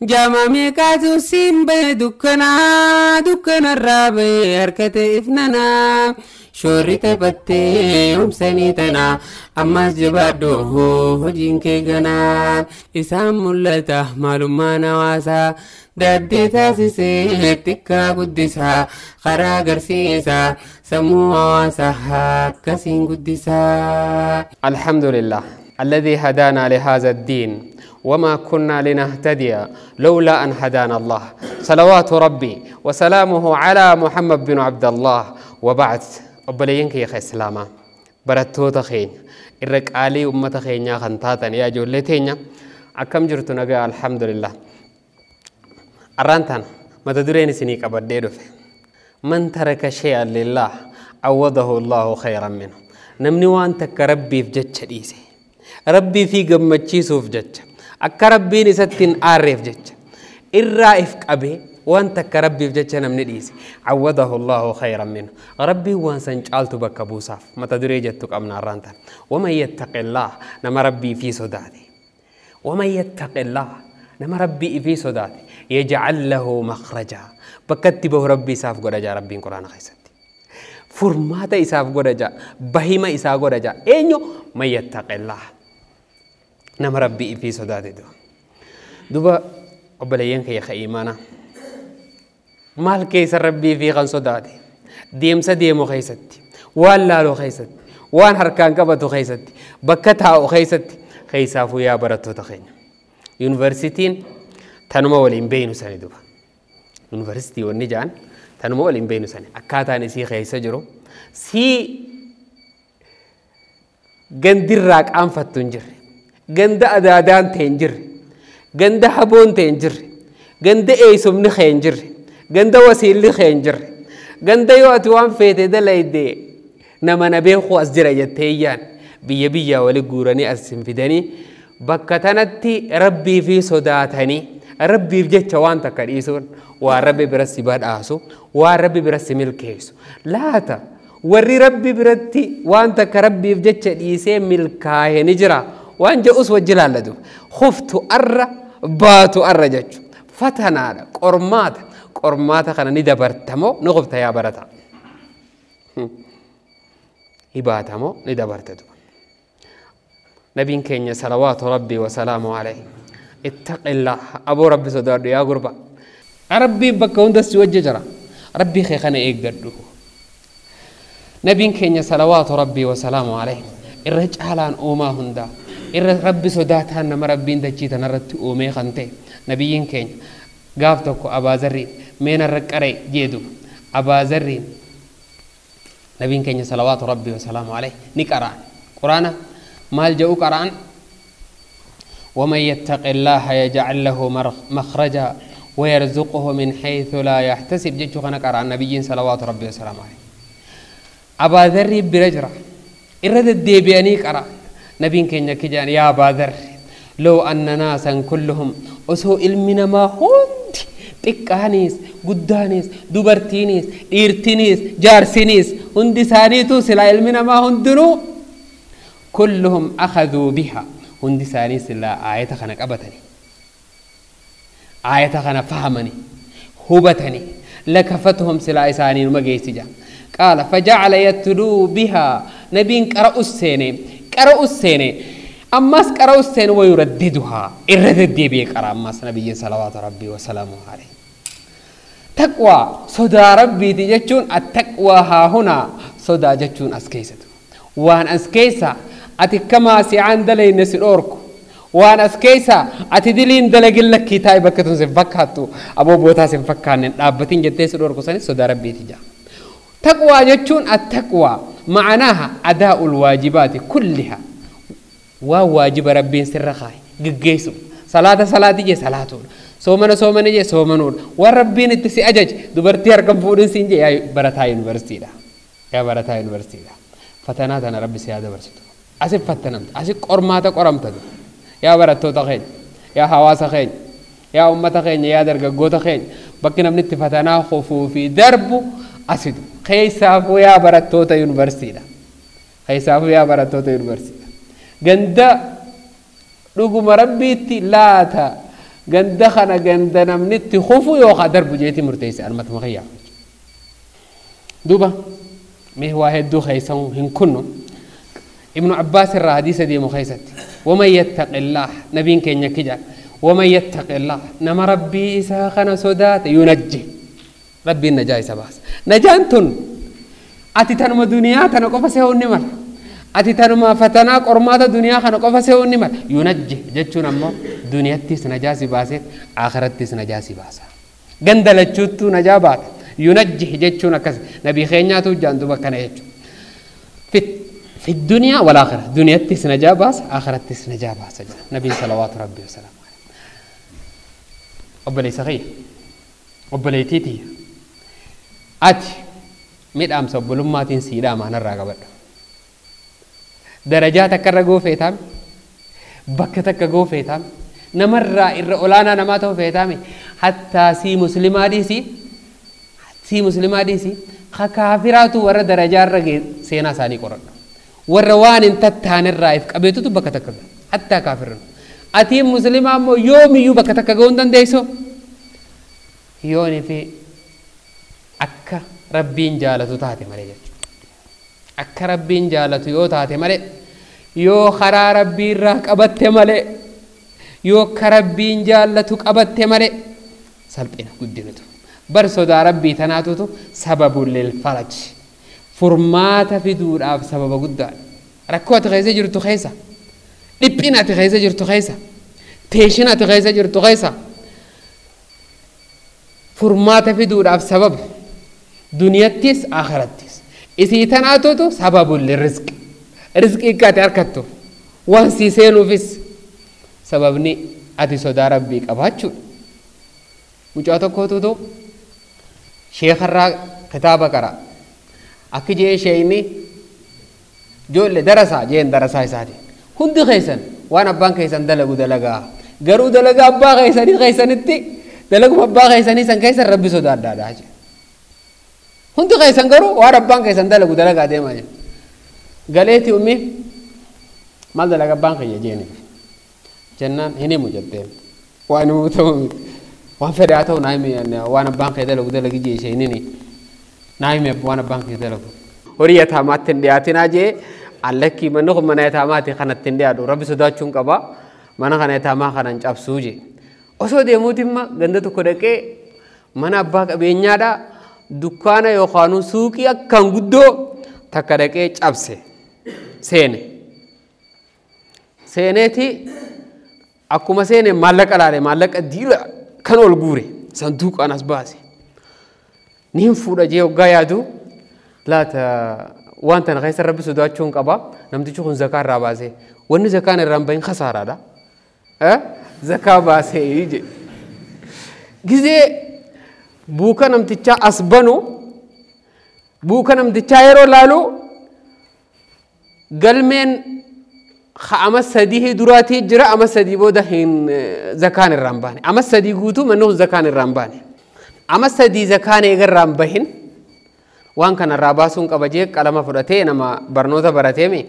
Jaama meeqaatu siin bahe dukkanaa dukkanarraa bahe harkate ifnanaa. Shoorri taphattee oomsanii tanaa ammas jabaadhu hojiin kee ganaa. Isaan mul'ata maalummaan hawaasaa daddee taasisee xiqqaa guddisaa karaa agarsiisaa sammuu hawaasaa akkasiin guddisaa. الحمد لله الذي هدانا لهذا الدين وما كنا لنهتدي لولا أن هدانا الله. صلوات ربي وسلامه على محمد بن عبد الله، وبعد. Obboleeyyan kiyya ka islaamaa, barattoota keenya irra qaalii, ummata keenyaa kan taatan, yaa ijoollee teenya, akkam jirtu? Nagaa, alhamdulillah. Arraan tana mata dureen isinii qabadhee dhufe: من ترك شيئا لله عوضه الله خيرا منه. Namni waan takka Rabbiif jecha dhiise, Rabbii fi gammachiisuuf jecha, akka Rabbiin isatti hin aarreef jecha irraa if qabee, waan takka Rabbiif jecha namni dhiise, عوضه الله خيرا منه, Rabbiin waan san caaltu bakka buusaaf mata duree jettu qabna arraan tana. ومن يتق الله, nama Rabbii fi sodaate, ومن يتق الله, nama Rabbii fi sodaate, يجعل له مخرجا, bakka itti bahu Rabbii isaaf godha jaa. Rabbiin Quraana keessatti furmaata isaaf godha jaa, bahima isaa godha jaa. Eenyu? من يتق الله, nama Rabbii fi sodaate. Duba obboleeyyan kiyya ka iimaanaa, maal keessa Rabbii fi kan sodaate? Deemsa deemu keessatti, waan laaluu keessatti, waan harkaan qabatu keessatti, bakka taa'u keessatti. Keessaafuu yaa barattoota keenya, yuunivarsiitiin tanuma waliin beeynu sani. Duba yuunivarsiitii wanni ja'an tanuma waliin beeynu sani, akkaataan isii keessa jiru sii gandirraa qaanfattu hin jirre, ganda adaadaan ta'e hin jirre, ganda haboon ta'e hin jirre, ganda eeysumni kee hin jirre, ganda wasiilli kee hin jirre, ganda yoo ati waan feete dalayde nama na beeku as jira jettee iyyaan biyya biyyaa wali guuranii as hin fidanii. Bakka tanatti Rabbii fi sodaatanii Rabbiif jecha waan takka dhiisuun waan Rabbi bira si badhaasu, waan Rabbi bira si milkeessu. Laata warri Rabbi biratti waan takka Rabbiif jecha dhiisee milkaa'e ni jira waan jedhus wajji laallatu. Khuftu arra baatu arra jechu fatanaadha, qormaata. Qormaata kana ni dabartamoo ni khufta? Yaa barata, hibaatamoo ni dabarta? Duba nabiin keenya صلوات ربي وسلامه عليه: اتق الله, aboo Rabbi sodaadhu. Yaa gurba, Rabbiin bakka hunda si wajji jira, Rabbii kee kana eeggadhu. Nabiin keenya صلوات ربي وسلامه عليه, irra caalaan uumaa hundaa, irra Rabbi sodaataan nama Rabbiin dachii tanarratti uumee kan ta'e nabiyyiin keenya, gaaf tokko Abaazarriin meenarra qaree jeedu. Abaazarriin nabiin keenya صلوات ربي وسلامه عليه ni qara'an Quraana. Maal jedhu qara'an? ومن يتق الله يجعل له مخرجا ويرزقه من حيث لا يحتسب jechu kana qara'an nabiyyiin صلوات ربي وسلامه عليه. Abaa Dharrii bira jira, irra deddeebi'anii qara'an. Nabiin keenya kijaan: يا أبا ذر، لو أن ناسا كلهم, osoo ilmi namaa hundi, xiqqaanis guddaanis, dubartiinis dhiirtinis, jaarsiniis, hundi isaaniitu, silaa ilmi namaa hundinuu, كلهم أخذوا بها, hundi isaanii silaa aayata kana qabatanii, aayata kana fahamanii hubatanii, لكفتهم, silaa isaanii numa geessi jaa. قال فجعل يتلو بها, nabiin qara'us seene, qara'us seene, ammas qara'us seene, ويرددها, irra deddeebi'ee qara ammas nabiyyiin صلوات ربي وسلامه عليه. Taqwaa, sodaa Rabbiiti jechuun, التقوى هاهنا, sodaa jechuun as keessatu waan as keessa ati kamaa si'aan dalayne si dhoorku, waan as keessa ati diliin dalagin lakkii taa'e bakka tun sin fakkaattu, aboo bootaa sin fakkaanne dhaabbatiin jettee si dhoorku sanis sodaa Rabbiiti jaa. Taqwaa jechuun, التقوى معناها أداء الواجبات كلها, waan waajiba Rabbiin sirra kaaye geggeessu. Salaata salaati jee salaatuudha, soomana soomana jee soomanuudha, waan Rabbiin itti si ajaje. Dubartii harkan fuudhin siin jee, yaa barataa yuunivarsiitiidha, yaa barataa yuunivarsiitiidha, fatanaa tana Rabbi si haa dabarsitu. Asi fattanamta, asi qormaata qoramtatu. Yaa barattoota keenya, yaa hawaasa keenya, yaa ummata keenya, yaa dargaggoota keenya, bakki namni itti fatanaa kufuu fi darbu asitu. Keessaafuu yaa barattoota yuunivarsiitiidha, keessaafuu yaa barattoota yuunivarsiitiidha, ganda dhuguma Rabbiitti laata Ganda kana ganda namni itti kufu yookaan darbu jeeti murteesse almatuma kiyyaa. Duuba mee waa hedduu keessa hin kunnu. Ibnu Abbaas irraa hadiisa deemu keessatti waman yattaqillaah nabiin keenya kija waman yattaqillaah nama rabbii isaa kana sodaate yunajji rabbiin najaa isa baasa. Najaan tun ati tanuma duniyaa tana qofa se'uun ni mala. Ati tanuma fatanaa qormaata duniyaa kana qofa se'uun ni mala. Yunajji jechuun ammoo duniyattis najaa si baaseet akhirattis najaa si baasa. Ganda lachuuttuu najaa baata. Yunajji jechuun akkas nabii keenyaatu jaan duba kana jechuudha. في الدنيا والآخرة دنياتس نجا باس آخرتس نجا باس نبي صلوات ربي وسلامه عليه. أبلي صغير أبلي تيتي أتي ميد أمس أبلوماتين سيدا ما نراقب درجاتك الرجو فيتام بكتك جو فيتام نمر الرؤلانا نماته فيتام حتى سي مسلمة دي سي مسلمة دي سي خكافرات ور درجات رجع سينا ساني قرن والروان تتان الرائف قبيتو بكتك حتى كافرن أتي مسلمة مو يوم يو بكتك جوندن ديسو يوني في أكا ربين جالتو تاتي مريج أكا ربين جالتو يو تاتي مري يو خرا ربي راك أبت مري يو كربين جالتو أبت مري سلبنا قدينتو برسو دا ربي تناتو سبب للفرج فرمات في دور أب سبب قدام ركوت غيزة جرتو خيسة لبينة غيزة جرتو خيسة تيشنة غيزة جرتو خيسة فرمات في دور أب سبب دنيا تيس آخرت تيس إذا تناتو سبب للرزق رزق إكاتي أركتو وانسي سينو فيس سببني أتي صدا ربك أباتشو مجاتو كوتو شيخ الرا كتابة قرأ أكيد شيء جول درسا جين درسا يسادي هند خيسن وانا بان خيسن دلقو دلقا غرو دلقا أبا خيسني خيسن التي دلقو أبا خيسني سن خيسن ربي سودار دادا هند خيسن غرو وانا بان خيسن دلقو دلقا ديما جين قالتي أمي ما دلقا بان خيسن جيني جنان هني مجدين وانا متومي وان فرياتو نايمي وانا بان خيسن دلقو دلقا جي شيء نايم وانا بانك دلقو هوري تامات تندياتنا جي اللكي منو من تامات خنت تنديادو ربي سوداچون قبا من خنت تاما خنن چابسو جي osoo deemuutimma ganda tokko dhaqee mana abbaa qabeenyaadha dukkaana yookaan suuqii akkaan guddoo takka dhaqee cabse seene seeneeti akkuma seene maallaqa laale maallaqa diila kan ol guure sanduuqaan as baase niin fuudha jee hoggaa yaadu laata waan tana keessa rabbi sodaachuun qaba namtichi kun zakaa irraa baase wanni zakaan irraa hin bahin khasaaraadha zakaa baasee je gizee buuka namtichaa as banu buuka namtichaa yeroo laalu galmeen ama sadii duraatii jira ama sadii booda hin zakaan irraa hin baane ama sadii guutuu manni kun zakaan irraa hin baane ama sadii zakaan eegarraa hin bahin waan kanarraa baasuun qaba jee qalama fudhatee nama barnoota barateemi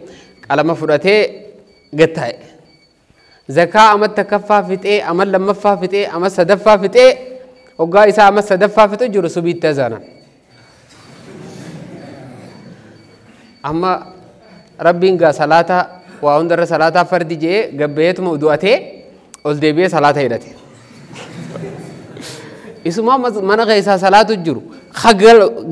qalama fudhatee gattaa'e zakaa ama takkaffaa fixee ama lammaffaa fixee ama sadaffaa fixee hoggaa isaa ama sadaffaa fixu jiru subiitti azaanan amma rabbiin gaa salaata waa hundarra salaataa fardi jee gabbeetuma du'atee ol deebi'ee salaata hidhate isuma mana keessaa salaatu jiru ha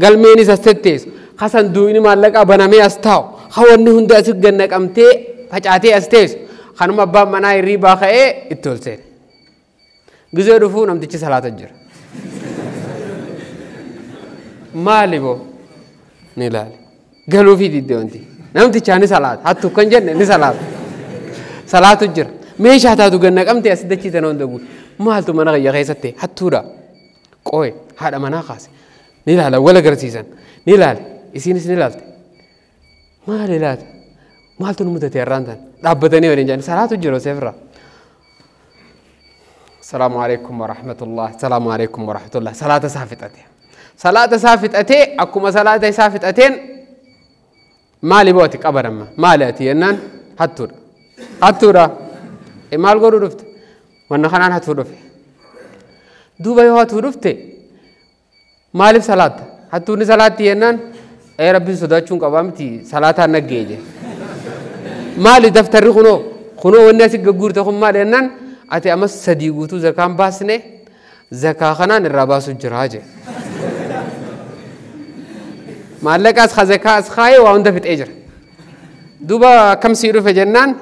galmeenis as tetteessu ha sanduuqni maallaqaa banamee as taa'u ha wanni hundi as gannaqamtee facaatee as teessu kanuma abbaan manaa hirriibaa ka'ee itti ol seene gizee dhufuu namtichi salaata jira maali boo ni ilaale galuufii didde wanti namtichaa ni salaata hattu kan jenne ni salaata salaatu jira meeshaa taatu gannaqamtee as dachiitan hunda guutu maaltu mana kiyya keessatti hattuudha qoye haadha manaa kaase ni ilaala wal agarsiisan ni ilaale isiinis ni ilaalte maal ilaata maaltu nu mudate har'aan tan dhaabbatanii waliin jedhan salaatu jira seefirraa. السلام عليكم ورحمة الله السلام عليكم ورحمة الله صلاة سافتأتي صلاة سافتأتي أكما صلاة سافتأتين مالي بوتك أبدا ما مالي أتي إنان هتورا هتورا إيه مال قولوا رفت وانا خنان هتورا في Duuba yoo hatuu dhufte maaliif salaatta? Hattuunni salaatti jennaan ee rabbiin sodaachuun qabaa miti salaataan naggee je. Maali daftarri kunoo kunoo wanni asi gagguurte kun maali jennaan ati amas 3 guutuu zakaan baasne zakaa kanaan irraa baasu jiraa je. Maallaqaas ka zakaas kaayee waa hunda fixee jira. Duuba akkam sii dhufe jennaan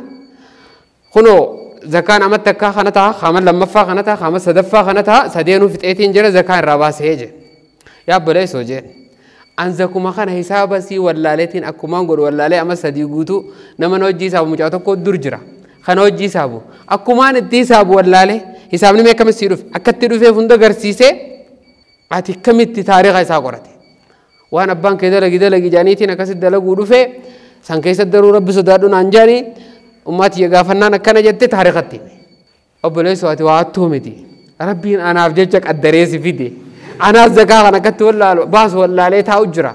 kunoo zakaan amatti akka kana ta'a qaama lammaffaa kana ta'a qaama sadaffaa kana ta'a sadeenuu fixeetiin jira zakaa irraa baasee je. Yaa obboleessoo jeen an zakuma kana hisaaba sii wallaaleetiin akkumaan godhu wallaalee amma 3 guutuu nama na hojii hisaabu mucaa tokko dur jira kana hojii hisaabu akkumaan itti hisaabu wallaalee hisaabni mee akkamitti sii dhufe akkatti dhufeef hunda garsiisee ati akkamitti taariika isaa qorate waan abbaan kee dalagi dalagi jaaniitiin akkasitti dalaguu dhufee san keessa daruu rabbi sodaadhu naan jaanii ummaati gaafannaan akkana jette taariikatti obboleessoo ati waa hattuu miti rabbiin anaaf jecha qaddaree si fide anaas zakaa kana akkatti wallaalu baasu wallaalee taa'u jira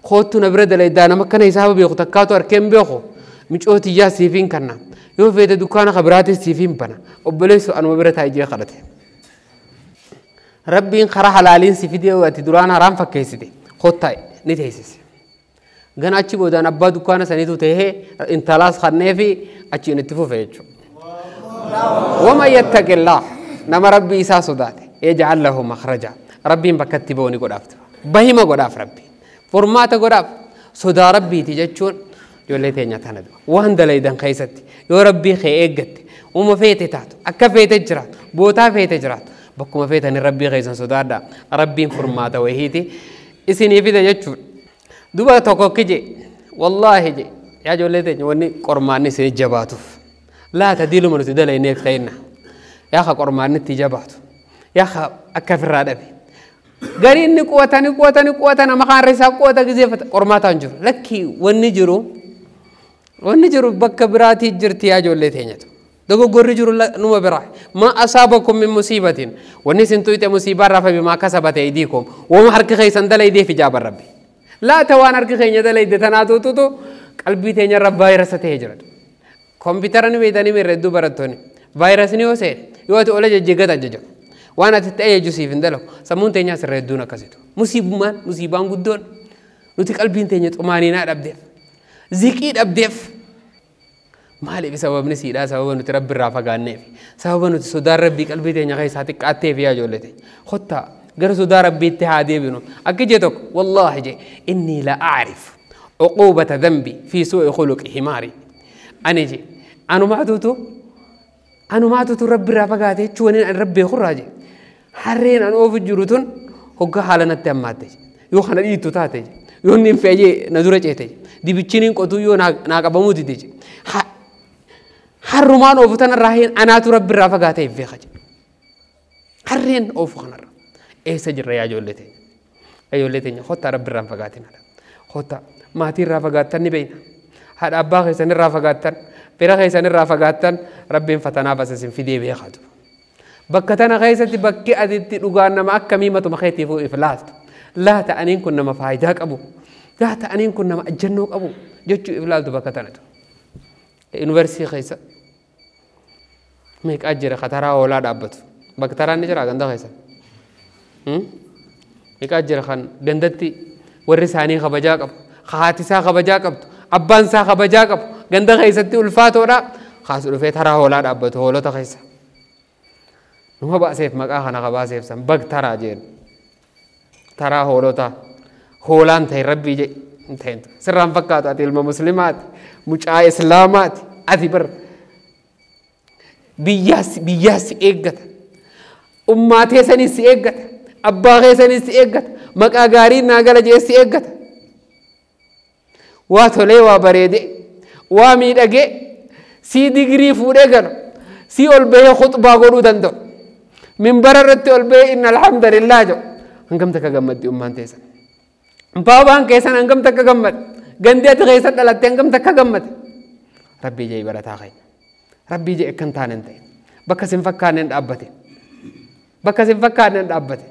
koottu na bira dalaydaa nama akkana hisaaba beeku takkaatu harkeen beeku micootiyyaa siifiin kanna yoo feete dukkaana kabiraatis siifiin bana obboleessoo anuma bira taa'ee jee kadhate rabbiin karaa halaaliin si fide ati duraan haraam fakkeessite koottaa ni teessise. Gana achi boodaan abbaa dukkaana saniitu ta'ee intalaas kannee fi achiin itti fufe jechuudha. Wama yattaqillaa nama rabbii isaa sodaate yaj'al lahu makhraja rabbiin bakka itti ba'u ni godhaaf bahima godhaaf rabbiin furmaata godhaaf sodaa rabbiiti jechuun ijoollee teenya tana dura waan dalaydan keessatti yoo rabbii kee eeggatte uuma feete taatu akka feete jiraatu bootaa feete jiraatu bakkuma feetanii rabbii keessan sodaadhaa rabbiin furmaata wayiiti isinii fida jechuudha. Duba tokko kije wallaahi je yaa ijoollee teenya wanni qormaanni isin jabaatuuf laata diiluma nuti dalayneef ta'inna yaa ka qormaanni itti jabaatu yaa ka akka ofirraa dhabe gariin ni quwata ni quwata ni quwata nama kaanra isaa quwata gizeeffata qormaataan jiru lakkii wanni jiru bakka biraatii jirti yaa ijoollee teenyatu dogoggorri jiru numa biraa ma asaabakum min musiibatin wanni isin tuyxe musiibaa irraa fabimaa kasabate aydiikum wama harki keessan dalaydeef ijaaban rabbi laata waan harki keenya dalayde tanaatuututu qalbii teenya irra vaayirasa ta'ee jira kompiitara ni beeytanii mirra hedduu barattoonni vaayirasni yoo seene yoo ati ola jejjeegata ajajamu waan ati ta'e jechuu siif hin dalagu sammuun teenyaas irra hedduun akkasitu musiibummaan musiibaan guddoon nuti qalbiin teenya xumaaniinaa dhabdeef ziqii dhabdeef maaliif sababni siidhaa sababa nuti rabbi irraa fagaanneef sababa nuti sodaan rabbii qalbii teenya keessaa xiqqaatteef yaa ijoollee teenya kottaa gara sodaa rabbiitti haa deebinu akka jee tokko wallaahi jee innii la acrif cuquubata dhanbi fi suu'i khuluqi himaari ani jee anumaatutu rabbi irraa fagaate jechuu waniin ani rabbi beekurraa jee harreen an oofu jiru tun hoggaa haala natti hammaatte yoo kana dhiittu taate yoo inni hin fe'ee na dura ceete dibichiniin qotuu yoo naa qabamuu dide jee harrumaan oofu tanarraa hin anaatu rabbi irraa fagaate hin beeka jee harreen oofu kanarra eessa jirra yaa ijoollee teenya ijoollee teenya kottaa rabbi irraa hin fagaatin kottaa maatii irraa fagaattan ni beeyna haadha abbaa keessan irraa fagaattan fira keessan irraa fagaattan rabbiin fatanaaf as isin fidee beekatu bakka tana keessatti bakki ati dhugaan nama akkamii matuma keetiifuu if laaltu laata aniin kun nama faayidaa qabu laata aniin kun nama ajjannoo qabu jechuu if laaltu bakka tanatu yuunivarsiitii keessa meeqaa jira kataraa hoolaa dhaabbatu bakka taraan ni jira ganda keessa meeqaa jira kan gandatti warri isaanii kabajaa qabu haati isaa kabajaa qabdu abbaan isaa kabajaa qabu ganda keessatti ulfaatoodha kaasu dhufee taraa hoolaa dhaabbatu hoolota keessa numa baaseef maqaa kana kabaaseef san bag taraa jeen taraa hoolota hoolaan ta'e rabbii je hin ta'in sirraan fakkaatu ati ilma muslimaati mucaa islaamaati ati bar biyyaas si eeggata ummaatee sanis si eeggata abbaa keessanis si eeggata maqaa gaarii naa gala jee si eeggata waa tolee waa bareede waa miidhagee sii digirii fuudhee galu sii ol bahee khuxbaa godhuu danda'u minbara irratti ol bahee inna alhamdulillah jedhu hangam takka gammaddi ummaan teessan baabaan keessan hangam takka gammade gandi ati keessa dhalatte hangam takka gammade rabbii jee barataa keenya rabbii jee akkan taane hin ta'in bakka sin fakkaanne hin dhaabbate bakka sin fakkaanne hin dhaabbate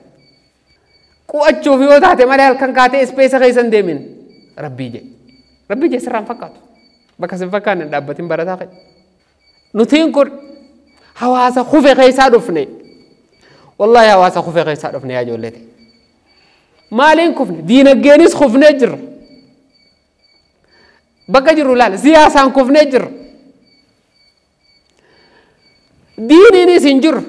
qu'achuuf yoo taate malee halkan kaatee ispeesa keessa hin deemin rabbii jee rabbii jee sirraan fakkaatu bakka sin fakkaanne hin dhaabbatin barataa keenya nutiin kun hawaasa kufe keessaa dhufne Wallaahi hawaasa kufee keessaa dhufne yaa ijoollee ta'e. Maaliin kufne? Diinagdeenis kufnee jirra. Bakka jirru laala siyaasaan kufnee jirra. Diiniinis hin jirru.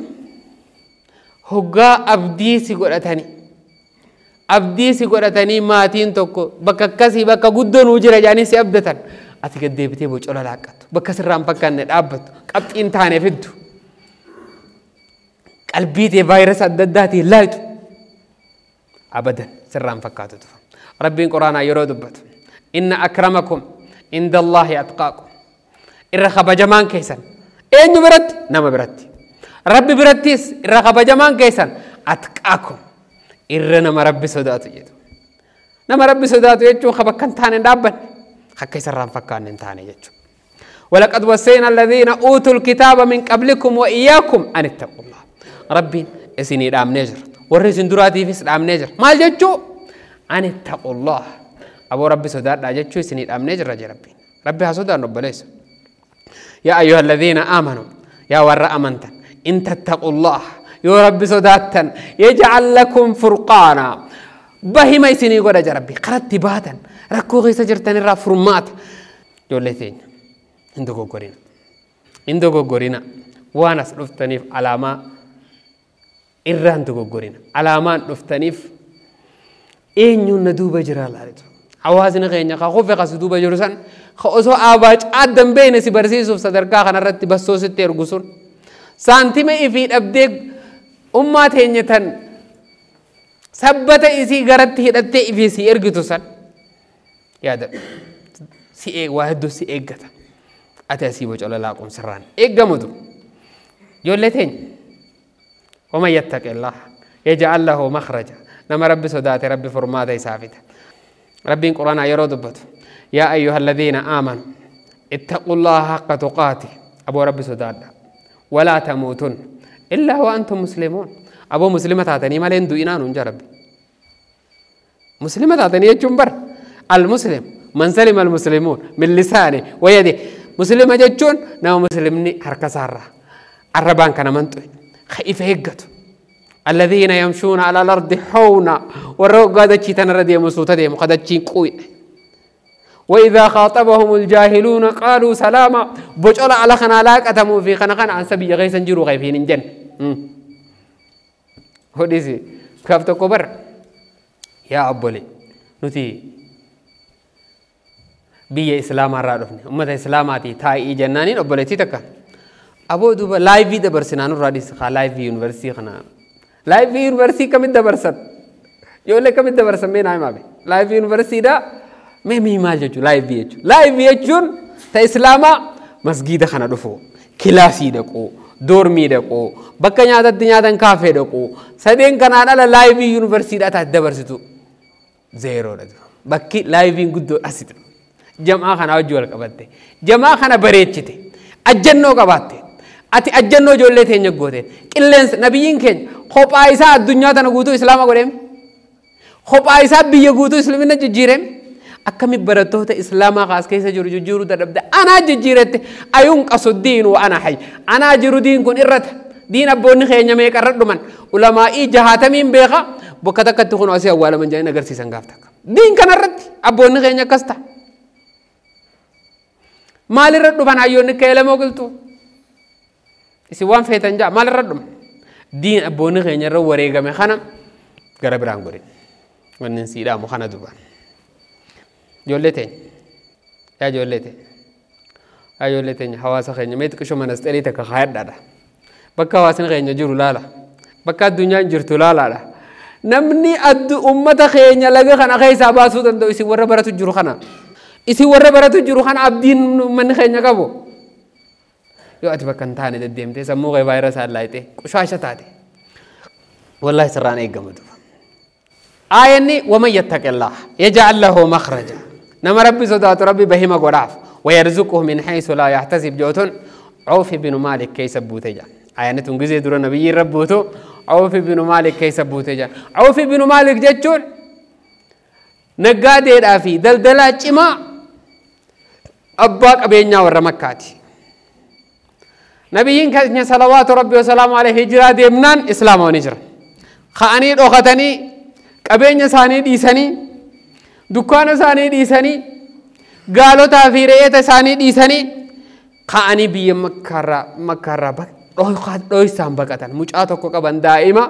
Hoggaa abdii si godhatanii. Abdii si godhatanii maatiin tokko bakka akkasii bakka guddoo nuu jira jedhanii si abdatan. Ati gad deebitee bocola laaqqattu. Bakka sirraan fakkaanne dhaabbattu. Qabxiin taane fiddu. Qalbii tee vaayirasa adda addaatiin laayitu. Abadan sirraan fakkaatu tufa. Rabbiin quraanaa yeroo dubbatu. Inna akramakum inda Allaahi atqaakum. Irra kabajamaan keessan. Eenyu biratti? Nama biratti. Rabbi birattis irra kabajamaan keessan atqaakum. Irra nama Rabbi sodaatu jedhu. Nama Rabbi sodaatu jechuun ka bakka hin taane hin dhaabbanne. Akka isarraan fakkaanne hin taane jechuudha. ولقد وصينا الذين أوتوا الكتاب من قبلكم وإياكم أن اتقوا الله. ربي إسني دام نجر ورسن دراتي في دام نجر مال جتشو أن اتقوا الله. أبو ربي صدار لا جتشو إسني دام نجر رجل ربي ربي هصدار رب ليس. يا أيها الذين آمنوا يا ور أمنتا إن تتقوا الله يا ربي صداتا يجعل لكم فرقانا. بهما إسني قد ربي قرأت باتا ركو غيس جرتني را فرمات جولتين Indogoggorina waan as dhuftaniif alaamaa irraan dogoggorina alaamaan dhuftaniif eenyuun na duuba jira laalitu hawaasni keenya ka kufe kas duuba jiru san ka osoo aabaa caaddan beekne si barsiisuuf sadarkaa kanarratti bassoo sitti ergu sun saantima ifii dhabdee ummaa teenya tan sabbata isii garatti hidhattee ifii si ergitu san yaadadhu si waa hedduu si eeggata. Ati asii bocola laaquun sirraan eeggamutu. Ijoollee teenya waman yattaqi Allaha yaj'al lahu makhraja. Nama Rabbi sodaate Rabbi furmaata isaa fida. Rabbiin quraanaa yeroo dubbatu yaa ayyuha alladhiina aamanu ittaqu Allaha haqqa tuqaati. Aboo Rabbi sodaadha. Walaa tamuutun illaa wa antum muslimuun. Aboo muslima taatanii malee hin du'inaa nuun jaa Rabbi. Muslima taatanii jechuun bar al-muslim man salima al-muslimuun min lisaani wa yadihi. Muslima jechuun nama muslimni harka isaarraa arrabaan kana manxu ka ifa eeggatu. Alladhiina yamshuuna ala al-ardi hawna warra waggaa dachii tanarra deemu suuta deemu ka dachiin quuyne. وإذا خاطبهم الجاهلون قالوا سلاما بوجولا على خنا لاقتموا في خنا خنا عن سبي غيسن جرو غيفين جن. هديسي كافتو كبر يا أبولي نتي biyya islaamaa irraa dhufne ummata islaamaatii taa'ii jennaaniin obboleettii takka aboo duuba laayivii dabarsinaa nurraa dhiisi kaa laayivii yuunivarsiitii kana laayivii yuunivarsiitii kamitti dabarsan ijoollee kamitti dabarsan mee naa himaa be laayivii yuunivarsiitiidha mee mii maal jechuun laayivii jechuun laayivii jechuun ta islaamaa masgiida kana dhufu kilaasii dhaqu doormii dhaqu bakka nyaatatti nyaatan kaafee dhaqu sadeen kanaan ala laayivii yuunivarsiitiidha taate dabarsitu zeeroodha bakki laayiviin guddoo asitti. Jamaa kana wajji wal qabatte jamaa kana bareechite ajjannoo qabaatte ati ajjannoo ijoollee teenya goote qilleensa nabiyyiin keenya kophaa isaa addunyaa tana guutuu islaama godheem kophaa isaa biyya guutuu islamina jijjiireem akkami barattoota islaamaa kaas keessa jiru jijjiiruu dadhabde anaa jijjiirette ayuun qasu diinu wa ana hay anaa jiru diin kun irrata diin abboonni keenya meeqarra dhuman ulamaa'ii jahaatamiin beeka bakka takkatti kun asii awwaalaman jedhanii agarsiisan gaaf takka diin kanarratti abboonni keenya akkas ta'a. Maalirra dhufan hayyoonni akka elemoo qilxuu isin waan feetan ja'a maalirra dhuma diin abboonni keenya irra wareegame kana gara biraan godhin wanni sii dhaamu kana duba ijoollee teenya yaa ijoollee teenya yaa ijoollee teenya hawaasa keenya mee xiqqishoo manasxerii takka kaayadhaadha bakka hawaasni keenya jiru laala bakka addunyaan jirtu laalaadha namni addu ummata keenya laga kana keessaa baasuu danda'u isin warra baratu jiru kana. Isin warra baratu jiru kana abdiin uummanni keenya qabu. Yoo ati bakka hin taane deddeemtee sammuu kee vaayirasaan laayitee qushaasha taate. Wallaahi sirraan eeggamu duuba. Aayanni waman yattaqillaha yaj'al lahu makhraja. Nama Rabbi sodaatu Rabbi bahima godhaaf. Wayarzuquhu min haysu laa yahtasib jootun Awf ibn Maalik keessa buute jira. Aayanni tun gizee dura nabiyyi irra buutu Awf ibn Maalik keessa buute jira. Awf ibn Maalik jechuun naggaadeedhaa fi daldalaa cimaa abbaa qabeenyaa warra Makkaati. Nabiyyiin keenya salawaatu rabbi wasalaamu alayhi hijiraa deemnaan islaamawanii jiran. Ka'anii dhokatanii qabeenya isaanii dhiisanii dukkaana isaanii dhiisanii gaalotaa fi re'eeta isaanii dhiisanii ka'anii biyya Makkaarraa dhoksaan baqatan. Mucaa tokko qaban daa'ima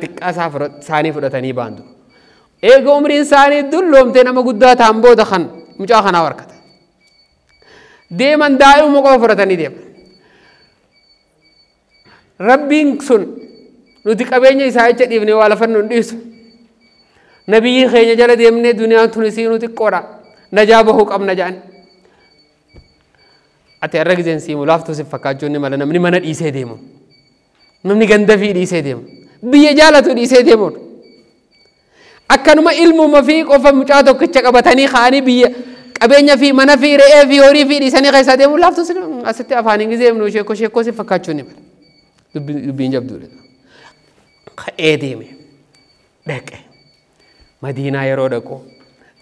xiqqaa isaanii fudhatanii baandu. Eega umriin isaanii dulloomtee nama guddaa ta'an booda kan mucaa kanaa harkatan. Deeman daa'imuma qofa fudhatanii deeman. Rabbiin sun nuti qabeenya isaa jecha dhiifnee waa lafa nu dhiisu. Nabiyyi keenya jala deemnee duniyaan tun isiinuu xiqqoodha. Najaa bahuu qabna jedhan. Ati har'a gizeen siimu laaftuu si fakkaachuu inni mala namni mana dhiisee deemu. Namni ganda fi dhiisee deemu. Biyya jaalatu dhiisee deemuudha. Akkanuma ilmuma fi qofa mucaa tokkicha qabatanii ka'anii biyya qabeenya fi mana fi re'ee fi horii fi dhiisanii keessaa deemu laaftuu si asitti afaaniin gizee himnu sheekoo sheekoo si fakkaachuu inni mala. Dubbiin jabduudha. Ka'ee deeme dhaqe Madiinaa yeroo dhaqu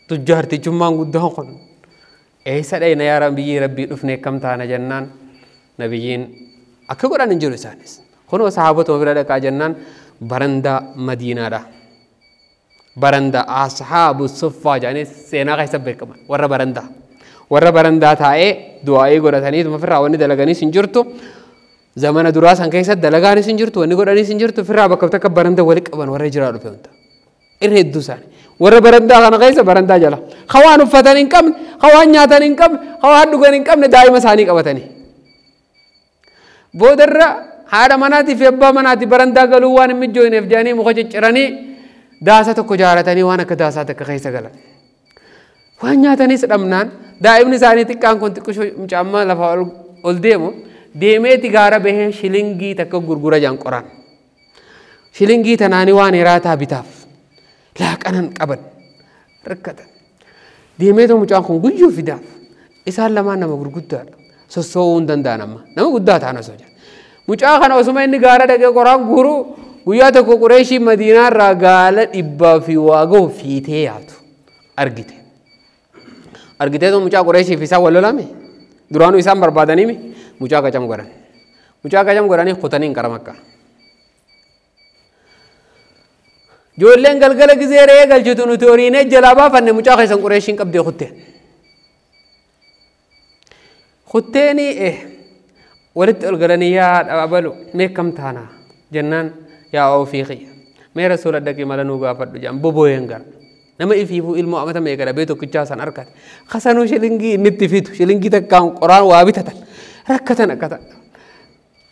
tujjaartichummaan guddaan kun eessa dhayna yaa biyyi rabbii dhufne akkam taana jennaan nabiyyiin akka godhan hin jiru isaanis. Kunoo sahaabotuma bira dhaqaa jennaan barandaa Madiinaadha. Barandaa ashaabu suffaa jedhanii seenaa keessa beekaman warra barandaa. Warra barandaa taa'ee du'aa'ii godhatanii ofirraa wanni dalaganiis hin jirtu. Zamana duraa san keessa dalagaanis hin jirtu wanni godhaniis hin jirtu ofirraa bakka takka barandaa wali qaban warra jiraa dhufe hunda. Irra hedduu isaanii. Warra barandaa kana keessa barandaa jala. Hawaan uffatan hin qabne, hawaan nyaatan hin qabne, hawaan dhugan hin qabne daa'ima isaanii qabatanii. Boodarra haadha manaatii fi abbaa manaatii barandaa galuu waan hin mijjooyneef jedhanii muka cicciranii daasa tokko jaaratanii waan akka daasaa takka keessa galan. Waan nyaatanis dhabnaan daa'imni isaanii xiqqaan kun xiqqishoo mucaammaa lafa ol deemu deemeeti gaara bahee shilingii takka gurgura jaan qoraan. Shilingii tanaanii waan hiraataa bitaaf laaqanan qaban rakkatan. Deemeetoo mucaan kun guyyuu fidaaf isaan lamaan nama gurguddaadha. Sossoo'uu hin danda'an amma nama guddaa ta'an osoo jiran. Mucaa kana osuma inni gaara dhaqee qoraan guuru guyyaa tokko Qureeshii Madiinaa irraa gaala 100 fi waa gahu fiitee yaatu argite. Argiteetoo mucaa Qureeshii fi isaan wal lolame duraanuu isaan barbaadaniimi mucaa qacam godhan. Mucaa qacam godhanii kutanii hin qara Makkaa. Ijoolleen galgala gizee re'ee galchitu nuti horiinee jalaa baafanne mucaa keessan Qureeshiin qabdee kutteen. Kutteenii walitti ol galanii yaa dhaabalu mee kam taanaa jennaan yaa ofii kiyya. Mee rasuula dhaqii mala nuu gaafadhu jedhan boboyeen gara. Nama ifiifuu ilmoo amata meeqa dhabee tokkichaa san argate. Kasanuu shilingii inni itti fitu shilingii takkaan qoraan waa bitatan rakkatan akkatan.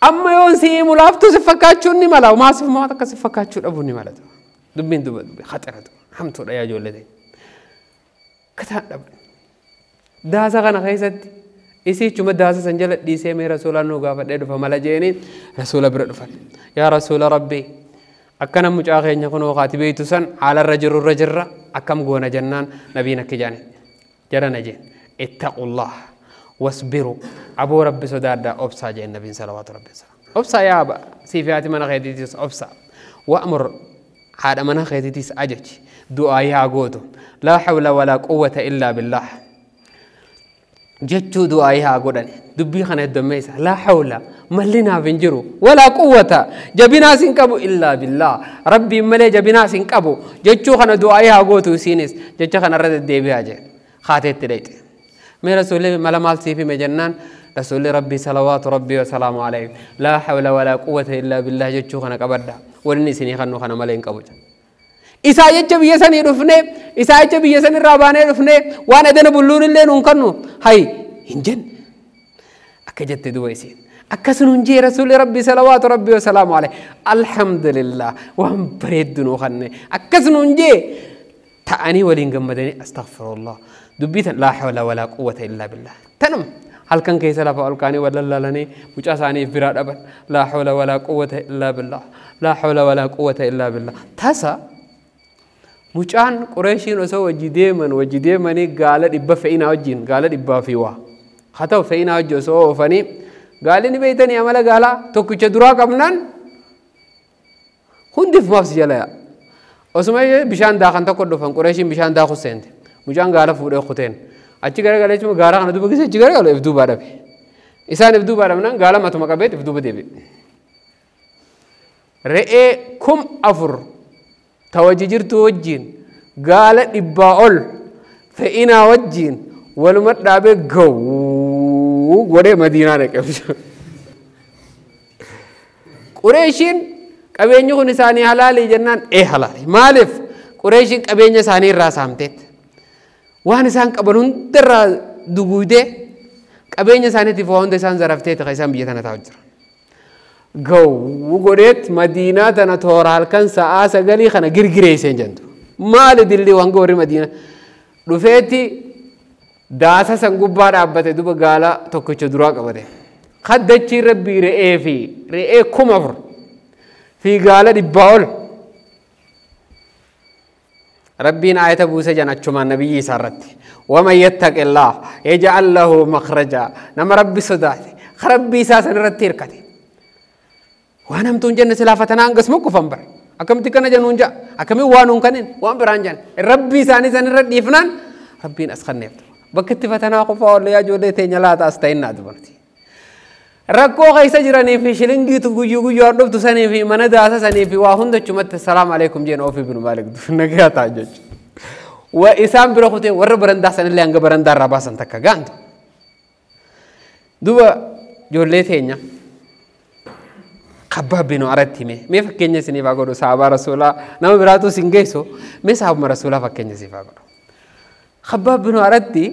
Amma yoon si himu laaftuu si fakkaachuun ni mala maasif maal akka si fakkaachuu dhabuu ni mala. Dubbiin duba dubbi khaxiratu hamtuudha yaa ijoollee ta'e. Kataan dhaban. Daasa kana keessatti isichuma daasa san jala dhiisee mee rasuula nuu gaafadhee dhufa mala jeeniin rasuula bira dhufan. Yaa rasuula rabbii akkana mucaa keenya kunoo kaati beeytu san haalarra jirurra jirra akkam goona jennaan nabiin akki jaane jara na jeen ittaqullah wasbiru aboo rabbi sodaadhaa obsaa jeen nabiin salawaatu rabbi salaam. Obsaa yaa aba siif haati mana keetiitis obsaa wa'mur haadha mana keetiitis ajaji du'aa yaa gootu laa hawla walaa quwwata illaa billah jechuu du'aa yaa godhani dubbii kana heddummeessa laa hawla malli naaf hin jiru walaa quwwata jabinaas hin qabu illaa billah rabbiin malee jabinaas hin qabu jechuu kana du'aa yaa gootu isiinis jecha kana irra deddeebi'aa jeen haateetti dhayxe. Mee rasuulli mala maal siif hime jennaan rasuulli rabbii salawaatu rabbii wasalaamu alayhi laa hawla walaa quwwata illaa billah jechuu kana qabadha wanni isinii kannu kana malee hin qabu. Isaa jecha biyya sanii dhufnee isaa jecha biyya san irraa baanee dhufnee waan edana bulluun illee nuun kannu hay hin jenne akka jette duba isiin. Akkasuma hin jee rasuulli rabbii salawaatu rabbii wasalaamu alayhi alhamdulillah waan bareeddu nuu kanne akkasuma hin jee ta'anii waliin gammadanii astaghfirullah dubbii tan laa hawla walaa quwwata illaa billah tanuma halkan keessa lafa ol kaanii wal lallaalanii mucaa isaanii biraa dhaban laa hawla walaa quwwata illaa billah laa hawla walaa quwwata illaa billah tasa mucaan Qureeshiin osoo wajji deeman wajji deemanii gaala 100 fe'inaa wajjin gaala 100 fi waa haa ta'u fe'inaa wajji osoo oofanii gaalli ni beeytanii amala gaalaa tokkicha duraa qabnaan hundiif maaf si jala yaa. Osuma bishaan daakan tokko dhufan Qureeshiin bishaan daaku seente mucaan gaala fuudhee kuteen achi garagalee jechuun gaara kana duuba gisee achi garagalee if duubaa dhabe. Isaan if duuba dhabnaan gaala matuma qabeet if duuba deebi'e. Re'ee 4000 tawaji jirtu wajjin gaala 100 ol fe'inaa wajjin waluma dhaabee gawuu godhee Madiinaa dhaqe. Qureeshiin qabeenyi kun isaanii halaalii jennaan ee halaali. Maaliif Qureeshiin qabeenya isaanii irraa saamteet waan isaan qaban hundarraa duguudee qabeenya isaaniitiif waa hunda isaan zarafteet kan isaan biyya tana taa'u jira. Gawuu godheet Madiinaa tana toora halkan sa'aa 9 kana girgireesseen jentu. Maali dilli waan warri Madiinaa dhufeetti daasa san gubbaa dhaabbate duba gaala tokkicha duraa qabate. Kaddachii rabbii re'ee fi re'ee 4000 fi gaala 100 ol. Rabbiin ayata buuse jan achumaan nabiyyi isaa irratti. Waman yattaqillah yaj'al lahu makhraja. Nama rabbi sodaate rabbii isaa san irratti hirkate. Waan hamtuun jenne silaa fatanaa hangas mukkufan bara. Akkamitti kana jennuun ja'a? Akkamiin waan nuun kanin? Waan biraan jenna. Rabbii isaanii san irra dhiifnaan rabbiin as kanneef. Bakka itti fatanaa qofaa oollee yaa ijoollee teenya laata as ta'innaa dubarti. Rakkoo keessa jiranii fi shilingiitu guyyuu guyyaan dhuftu sanii fi mana daasa sanii fi waa hunda achumatti assalaamu alaikum jeen ofii binu maalik nagaa ta'a jechuudha. Wa isaan bira kutee warra barandaa sanillee hanga barandaa irraa baasan takka gaantu. Duba ijoollee teenya Khabbaab bin Aratti hime mee fakkeenya isiniif haa godhu sahaabaa rasuulaa nama biraatu isin geessu mee sahaabuma rasuulaa fakkeenya isiniif haa godhu. Khabbaab bin Aratti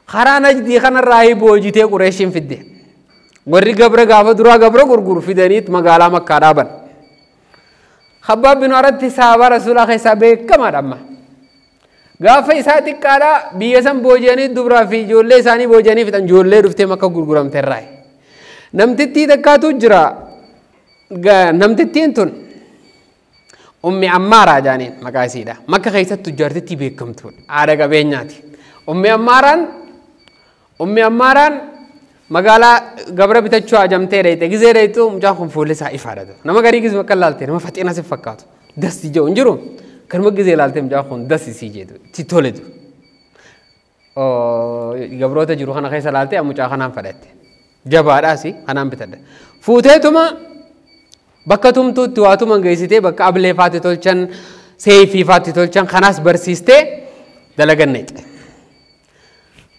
karaa Najdii kanarraa boojitee Qureeshiin fidde. Warri gabra gaafa duraa gabra gurguru fidaniit magaalaa Makkaa dhaaban. Khabbaab bin Aratti sahaabaa rasuulaa keessaa beekamaadha amma. Gaafa isaa xiqqaadhaa biyya san booji'anii dubraa fi ijoollee isaanii booji'anii fixan ijoollee dhuftee makka gurguramte irraa. Namtittii takkaatu jira. Namtittiin tun Ummi Ammaaraa jaaniin maqaa isiidha. Makka keessatti tujjaartittii beekamtuudha. Haadha qabeenyaati. Ummi Ammaaraan magaalaa gabra bitachuu ajamtee dheeyte. Gizee dheeytu mucaan kun fuulli isaa ifaadha. Nama garii gizee bakka laalte nama faxina si fakkaatu. Dasti jedhu hin jiru. Kanuma gizee laalte mucaan kun dasti sii jedhu. Itti toletu. Gabroota jiru kana keessa laalte mucaa kanaan fadhatte. Jabaadhaas kanaan bitadha. Fuuteetuma bakka tumtuutti waa tuman geessitee bakka ablee faatti tolchan seefii faatti tolchan kanaas barsiistee dalaganneexe.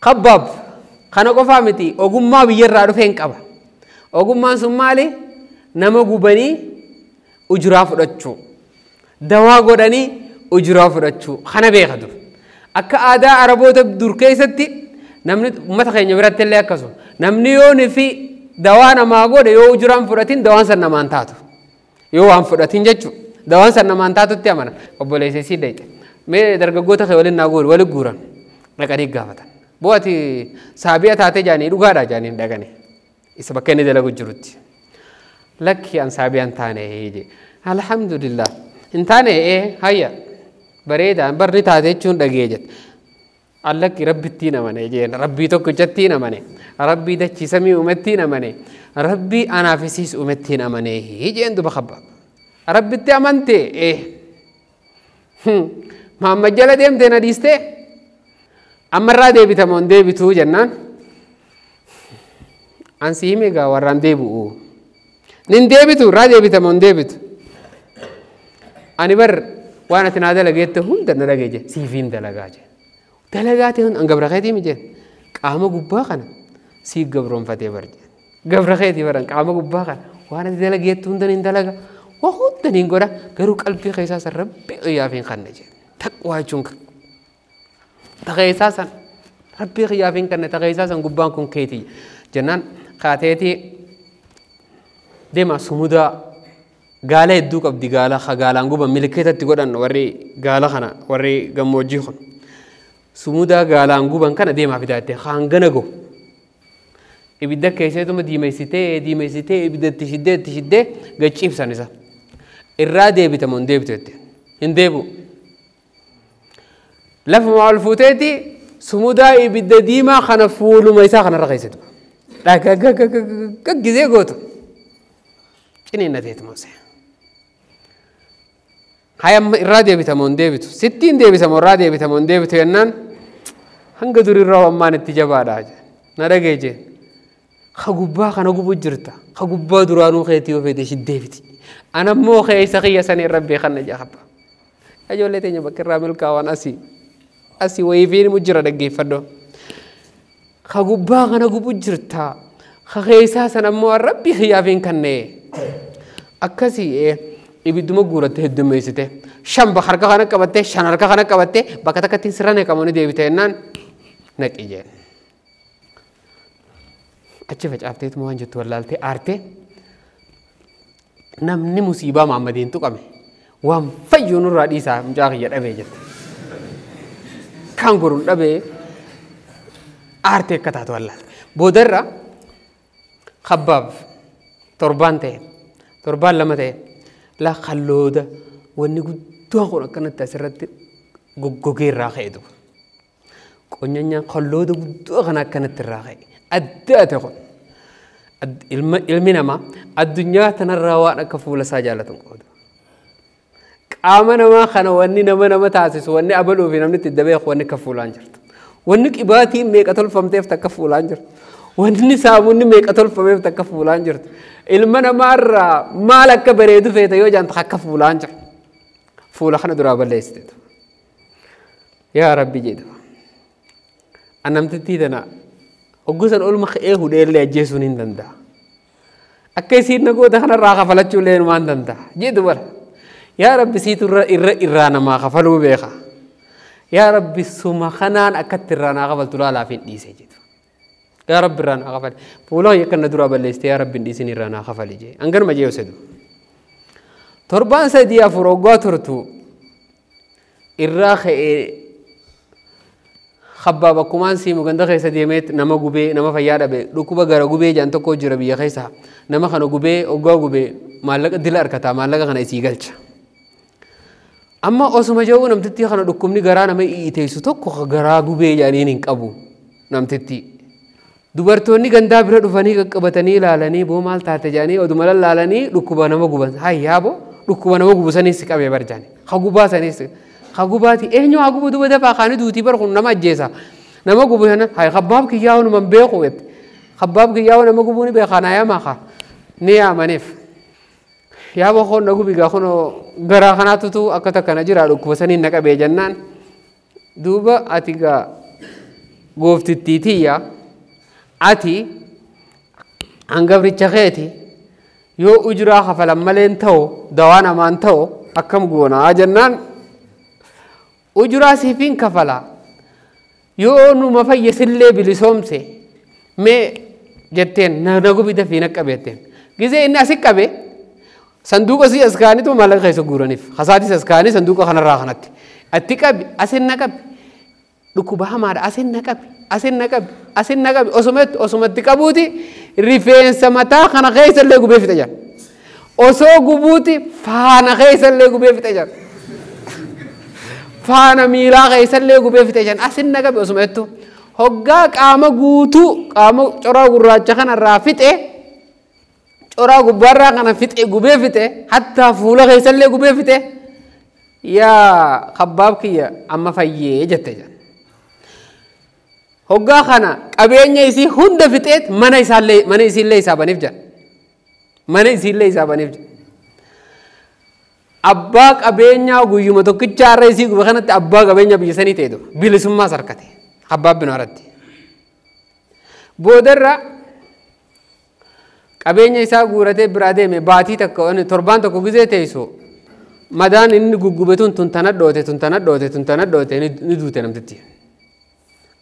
Khabbaab kana qofaa miti ogummaa biyyarraa dhufee hin qaba. Ogummaan sun maali? Nama gubanii ujuraa fudhachuu. Dawaa godhanii ujuraa fudhachuu. Kana beeka dur. Akka aadaa Araboota dur keessatti namni uummata keenya biratti illee akkasuma. Namni yoo fi dawaa namaa godhe yoo ujuraan fudhatin dawaan san namaan taatu. Yoo waan fudhatin jechuudha. Dawaan san namaan taatutti amana. Obboleessa sii dheeyte. Mee dargaggoota kee waliin naa guuri waliin guuran dhaqanii gaafatan. Bo'aati saabi'a taatee jaanii dhugaadha jaanii dhaqanii. Isa bakka inni dalagu jirutti. Lakki an saabi'an taane jee. Alhamdulillah. Hin taane hayya. Bareedaan barri taate jechuun dhagee jette. Allakki rabbittiin amane jeen. Rabbii tokkichattiin amane. Rabbii dachii samii uumettiin amane. Rabbii anaafisiis uumettiin amane jeen duba Khabbaab. Rabbitti amante Muhammad jala deemtee na dhiistee ammarraa deebitamoo hin deebituu jennaan. An si hime gaa warraan deebi'u. Nin deebitu irraa deebitamoo hin deebitu. Ani bar waan ati naa dalageette hunda na dhagee jee siifiin dalagaa jee. Dalagaa ta'e an gabra keetii mi jeen qaama gubbaa kana siif gabroonfatee bar jeen. Gabra keetii baran qaama gubbaa kana waan ati dalageettu hunda nin dalaga. Waa hunda nin godha garuu qalbii keessaa san rabbi qiyyaaf hin kanne jeen. Taqwaa jechuun ta keessaa san rabbii qiyyaaf hin kanne ta keessaa san gubbaan kun keetii jennaan kaateetii deema sumudaa gaala hedduu qabdi gaala gaalaan guban milikeetatti godhan warri gaala kana warri gammoojjii kun sumudaa gaalaan guban kana deemaa fidaa hangana go ibidda keesseetuma diimeessitee diimeessitee ibiddatti shiddee itti shiddee gachiibsan isa irraa deebitamoo hin deebitu jette hin deebi'u. Lafuma ol fuuteeti sumudaa ibidda diimaa kana fuuluma isaa kanarra keessattu. Dhagaggaggaggaggisee gootu. Ciniinnateetu moosee. Haya irraa deebitamoo hin deebitu. Sittiin deebitamoo irraa deebitamoo hin deebitu jennaan hanga durirraa ammaan itti jabaadha. Na dhagee jeen. Ka gubbaa kana gubu jirta. Ka gubbaa duraanuu keetii yoo feete shiddeefiti. Anammoo keessa kiyya sanii rabbii kana jaa habba. Ijoollee teenya bakka irraa milkaa'an asii. Asii wayiifiin mu jira dhaggeeffadhoo. Ka gubbaa kana gubu jirta. Ka keessaa sana ammoo rabbii kiyyaaf hin kennee. Akkasii ibidduma guuratte heddummeessite. Shan harka kana qabattee shan harka kana qabattee bakka takkatti sirra naqamanii deebite jennaan naqi jeen. Achi facaafteetuma waan jettu wallaaltee aartee namni musiibaa Muhammadiin tuqame waan fayyuu nurraa dhiisaa mucaa kiyya dhabee jette. Kan godhuun dhabee aartee akka taatu wallaalte. Boodarra Khabbaab torbaan ta'e torbaan lama ta'e laa kallooda wanni guddaan kun akkanatti asirratti goggogee irraa ka'e duuba. Qonyanyaan kallooda guddoo kana akkanatti irraa ka'e. Adda ate kun ilmi namaa addunyaa tanarraa waan akka fuula isaa jaallatu qoodu. Qaama namaa kana wanni nama nama taasisu wanni abaluu fi namni itti dabeeku wanni akka fuulaan jirtu. Wanni qibaatiin meeqa tolfamteef takka fuulaan jirtu. Wanni saamunni meeqa tolfameef takka fuulaan jirtu. Ilma namaarraa maal akka bareedu feeta yoo jaanta akka fuulaan jiru. Fuula kana duraa balleessiteetu. Yaa Rabbi jedhu. Annamtittii tana hoggusan olma ka'ee hudheellee ajjeesuun hin danda'a. Akka isiin nagoota kanarraa kafalachuu illee waan danda'a. Jedhu bara. Yaa Rabbi siitu irra irraa namaa kafaluu beeka. Yaa Rabbi suma kanaan akkatti irraa naa kafaltu laalaaf hin dhiise jedhu. Yaa Rabbi irraa naa kafali. Fuula kiyya kana duraa balleessite yaa Rabbi hin dhiisin irraa naa kafali jee. Hanganuma jee yosedu. Torbaan sadii afur hoggaa turtu irraa ka'ee Khabbaab akkumaan siimu ganda keessa deemee nama gubee nama fayyaa dhabe dhukkuba gara gubee jedhan tokko jira biyya keessa nama kana gubee hoggaa gubee maallaqa dila harkataa maallaqa kana isii galcha. Amma osuma jiru namtittii kana dhukkubni garaa nama iiteessu tokko garaa gubee jedhaniin hin qabu namtittii. Dubartoonni gandaa bira dhufanii qaqqabatanii ilaalanii boo maal taate jedhanii oduma lallaalanii dhukkuba nama guban hayyaa boo dhukkuba nama gubu saniis si qabee bar jedhani ha gubaa saniis ha gubaati eenyu haa gubu duba dafaa kaanii duutii bar kun nama ajjeesa nama gubu sana hay Khabbaab kiyyaa hunuma hin beeku jette Khabbaab kiyyaa nama gubuu ni beekaa naa yaamaa kaa ni yaamaniif. Yaa boqoon na gubi gaa kunoo garaa kanaatutu akka takkana jira dhukkuba saniin na qabee jennaan duuba ati gaa gooftittii tiyya ati hangabricha keeti yoo ujuraa kafalan maleen ta'u dawaa namaan ta'u akkam goonaa jennaan ujuraa siifin kafala yoo numa fayyasillee bilisoomse mee jetteen na gubi dafii na qabe jetteen gizee inni asi qabe sanduuqa si as kaanitu maallaqa keessa guuraniif kasaatis as kaanii sanduuqa kanarraa kanatti atti qabi asin na qabi dhukkuba hamaadha asin na qabi asin na qabi asin na qabi osumatti osumatti qabuuti rifeensa mataa kana keessallee gubee fixe jira osoo gubuuti faana keessallee gubee fixe jira faana miilaa keessallee gubee fixe jira asin na qabi osumattu hoggaa qaama guutuu qaama coraa gurraacha kanarraa fixe coraa gubbaarraa kana fixe gubee fixe hattaa fuula keessallee gubee fixe yaa Khabbaab kiyya amma fayyee jette jira. Hoggaa kana qabeenya isii hunda fixeet mana isaallee mana isiillee isaa baniif jira. Mana isiillee isaa baniif jira. Abbaa qabeenyaa guyyuma tokkicha har'a isii gube kanatti abbaa qabeenyaa biyya sanii ta'e duba bilisummaas harkate Khabbaab bin Aratti. Boodarra qabeenya isaa guuratee biraa deeme baatii takka torbaan tokko gizee teessu madaan inni guggube tun tun tana dhoote tun tana dhoote tun tana dhoote ni duute namtitti.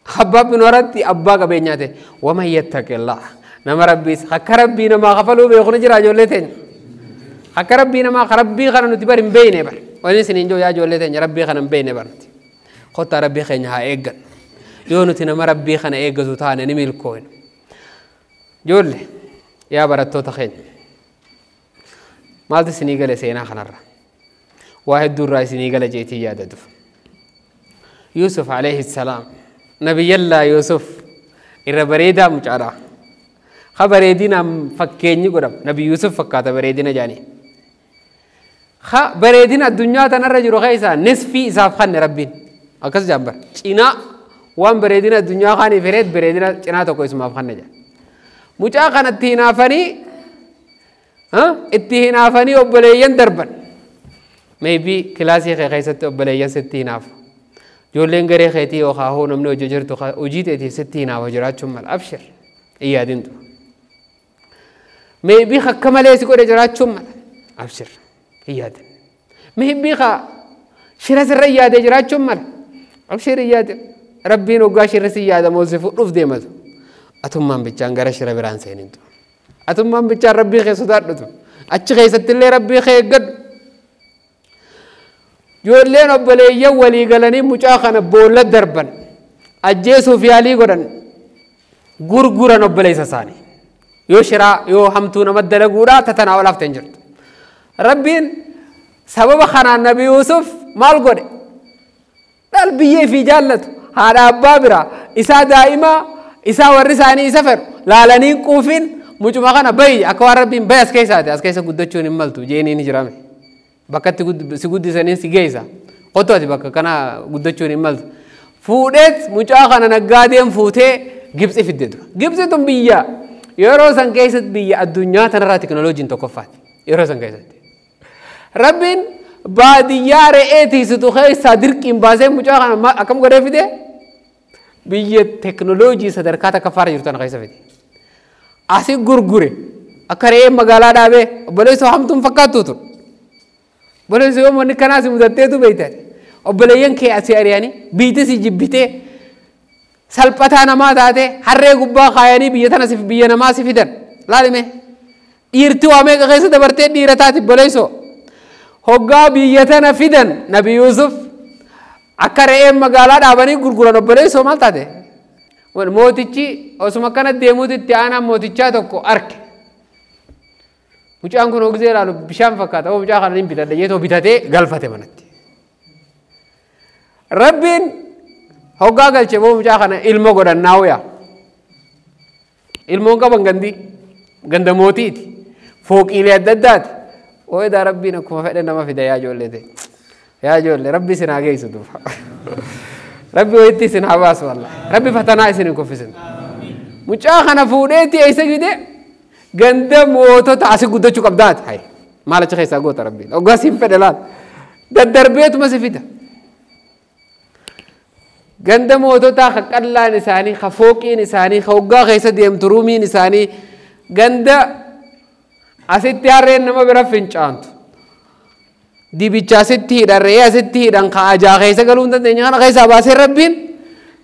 Khabbaab bin Aratti abbaa qabeenyaa ta'e waman yattaqillah nama rabbiis akka rabbii namaa kafaluu beeku ni jira ijoollee teenya. Akka rabbii namaa rabbii kana nuti bar hin beekne bar wani isin hin yaa ijoollee teenya rabbii kana hin beekne bar nuti. Kottaa rabbii keenya haa eeggannu. Yoo nuti nama rabbii kana eeggatu taane ni milkoofna. Ijoollee yaa barattoota keenya maaltu isinii gale seenaa kanarra waa hedduu irraa isinii gala jeetii yaadatuuf. Yusuf alayhi salaam nabiyyallaa Yusuf irra bareedaa mucaadha. Ha bareedinaan fakkeenyi godhama nabi Yusuf fakkaata bareedina jaanii. Ha bareedina addunyaa tanarra jiru keessaa nisfii isaaf kanne rabbiin akkas jaan bara cinaa waan bareedina addunyaa kaaniif hireet bareedina cinaa tokko isumaaf kanne jaan. Mucaa kanatti hinaafanii itti hinaafanii obboleeyyan darban. Maybe kilaasii kee keessatti obboleeyyan sitti hinaafu. Ijoolleen garee keetii yookaan hoo namni hojii jirtu hojii teetiif sitti hinaafa jiraachuun mala. Abshir hin yaadintu. Maybe akka malee si godhe jiraachuun mala. Abshir hin yaadin. Maybe shira sirra hin yaadee jiraachuun mala. Abshir hin yaadin. Rabbiin hoggaa shirri si yaadamoo si fudhuuf deematu. Atummaan bichaan gara shira biraan seenintu. Atummaan bichaan rabbii kee sodaadhutu. Achi keessatti illee rabbii kee eeggadhu. Ijoolleen obboleeyyan walii galanii mucaa kana boolla darban. Ajjeesuuf yaalii godhan. Gurguran obboleessa isaanii. Yoo shiraa yoo hamtuu nama dalaguudhaa tatanaa ol hafteen jirtu. Rabbiin sababa kanaan Nabi Yuusuf maal godhe? Dhal biyyee fi jaallatu. Haadha abbaa biraa isaa daa'imaa isaa warri isaanii isa fedhu laalanii quufin mucuma kana bayi akka waan rabbiin bayi as keessaati as keessa guddachuun hin maltu jeeniin ni jirame. Bakka itti si guddisanii si geessa. Kottu ati bakka kana guddachuun hin maltu. Fuudheet mucaa kana naggaadeen fuutee Gibxi fidde dura. Gibxi tun biyya yeroo san keessatti biyya addunyaa tanarraa teknooloojiin tokkoffaati. Yeroo san keessatti. Rabbiin baadiyyaa re'ee tiisitu keessaa dirqiin baasee mucaa kana akkam godhee fide? Biyya teknooloojii sadarkaa takkaffaarra jirtu tana keessa fide. Asi gurgure akka re'een magaalaa dhaabee obboleessoo hamtuun fakkaattu ture. Obboleessoo yoo wanni kanaas mudatteetu beektan. Obboleeyyan kee asii ari'anii biitti si jibbitee salphataa namaa taate harree gubbaa kaayanii biyya tana biyya namaa si fidan. Laalime dhiirti waa meeqa keessa dabartee dhiira taati obboleessoo. Hoggaa biyya tana fidan Nabi Yuusuf akka re'een magaalaa dhaabanii gurguran obboleessoo maal taate? Mootichi osuma akkana deemuuti itti aanaan mootichaa tokko arke. Mucaan kun hogsee ilaalu bishaan fakkaata. Oo mucaa kana hin bitadha jeetoo bitatee galfate manatti. Rabbiin hoggaa galche boo mucaa kana ilma godhannaa yaa. Ilmoon qaban gandi ganda mootiiti. Fooqiilee adda addaati. Oo edaa rabbiin akkuma fedhe nama fida yaa ijoollee ta'e. Yaa ijoollee rabbi isin haa geessu duuba. Rabbi wayitti isin haa baasu wallahi. Rabbi fatanaa isin hin kuffisin. Mucaa kana fuudheetti eessa fide ganda mootota asi guddachuu qabdaati. Hayi maal achi keessaa goota rabbiin. Hoggaa siin fedhe laal. Daddarbeetuma si fida. Ganda moototaa ka qallaan isaanii, ka fooqiin isaanii, ka hoggaa keessa deemtu ruumiin isaanii ganda asitti harreen nama bira fincaantu. Dibicha asitti hidhan, re'ee asitti hidhan, ka ajaa keessa galuu hin dandeenye kana keessaa baasee rabbiin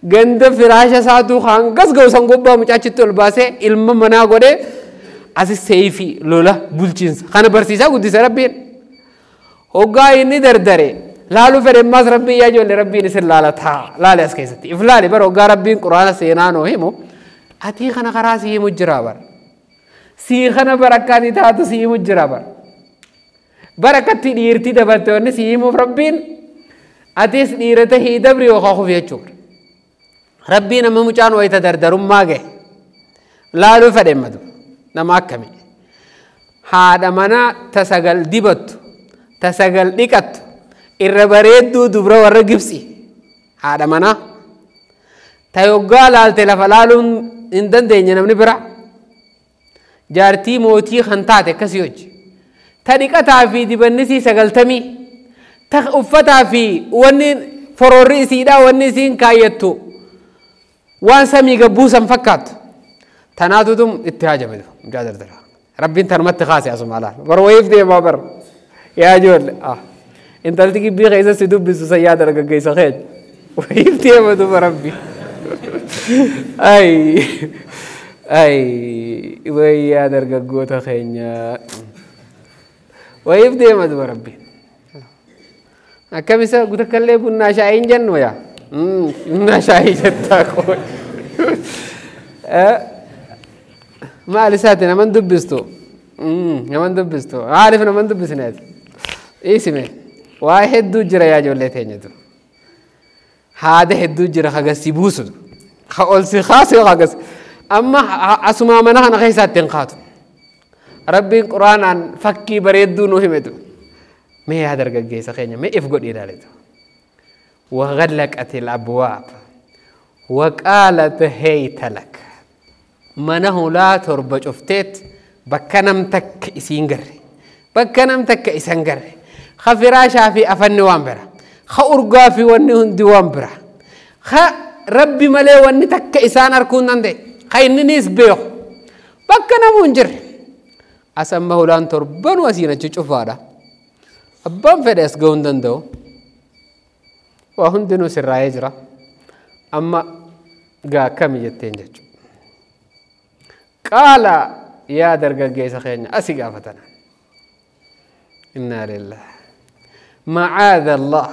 ganda firaasha isaatuu hangas ga'u san gubbaa mucaachitti ol baasee ilma manaa godhee asi seefii lola bulchiinsa kana barsiisaa guddise rabbiin. Hoggaa inni dardare laaluu fedhe ammaas rabbiin yaa ijoollee rabbiin isin laalataa laale as keessatti if laale bara hoggaa rabbiin quraana seenaa noo himu atii kana karaa si himu jira bara. Sii kana bara akka ati taatu si himu jira bara. Bara akkatti dhiirtii dabarte wanni si himuuf rabbiin atis dhiira tahii dabri yookaan kufi jechuudha. Rabbiin amma mucaan wayita dardarummaa gahe laaluu fedhe matu nama akkami. Haadha manaa ta sagal dibattu ta sagal dhiqattu irra bareedduu dubra warra Gibxi haadha manaa ta yoggaa laalte lafa laaluun hin dandeenye namni bira jaartii mootii kan taate akkasii hojii. Ta dhiqataa fi dibannisii 90 ta uffataa fi wanni fororri isiidhaa wanni isiin kaayyattu waan samii gabbuusan fakkaattu. Tanaatutum itti haajame mucaa dardara. Rabbiin tanumatti kaase asuma laal. Bar wayiif deemaa bar. Yaa ijoollee. Intalti gibbii keessa si dubbisu sayyaa dargaggeessa keenya. Wayiif deema duba rabbi. Ay ay wayyaa dargaggoota keenya. Wayiif deema duba rabbi. Akkam isa gutakkallee bunnaa shaayii hin jennu yaa. Bunnaa shaayii jettaa qoy. Maal isaati naman dubbistu? Naman dubbistu. Maaliif naman dubbisneeti? Dhiisime. Waa hedduu jira yaa ijoollee teenyatu. Haada hedduu jira hagas si buusu. Ka ol si kaasu hagas. Amma asumaa mana kana keessaatti hin kaatu. Rabbiin quraanaan fakkii bareedduu nu himetu. Mee yaa dargaggeessa keenya mee if godhi ilaaletu. وغلقت الأبواب وقالت هيت لك. Mana hulaa 7 cufteet bakka nam takka isiin garre. Bakka nam takka isan garre. Ka firaashaa fi afanni waan bira. Ka urgaa fi wanni hundi waan bira. Ka rabbi malee wanni takka isaan arguu hin danda'e. Ka inninis beeku. Bakka namuu hin jirre. As amma hulaan 7 asiin achi cufaadha. Abbaan fedhe as ga'uu hin danda'u. Waa hundinuu sirraa'ee jira. Amma gaa akkami jetteen jechuudha. Qaala yaa dargaggeessa keenya asi gaafatana. Innaa lillah. Macaadha Allah.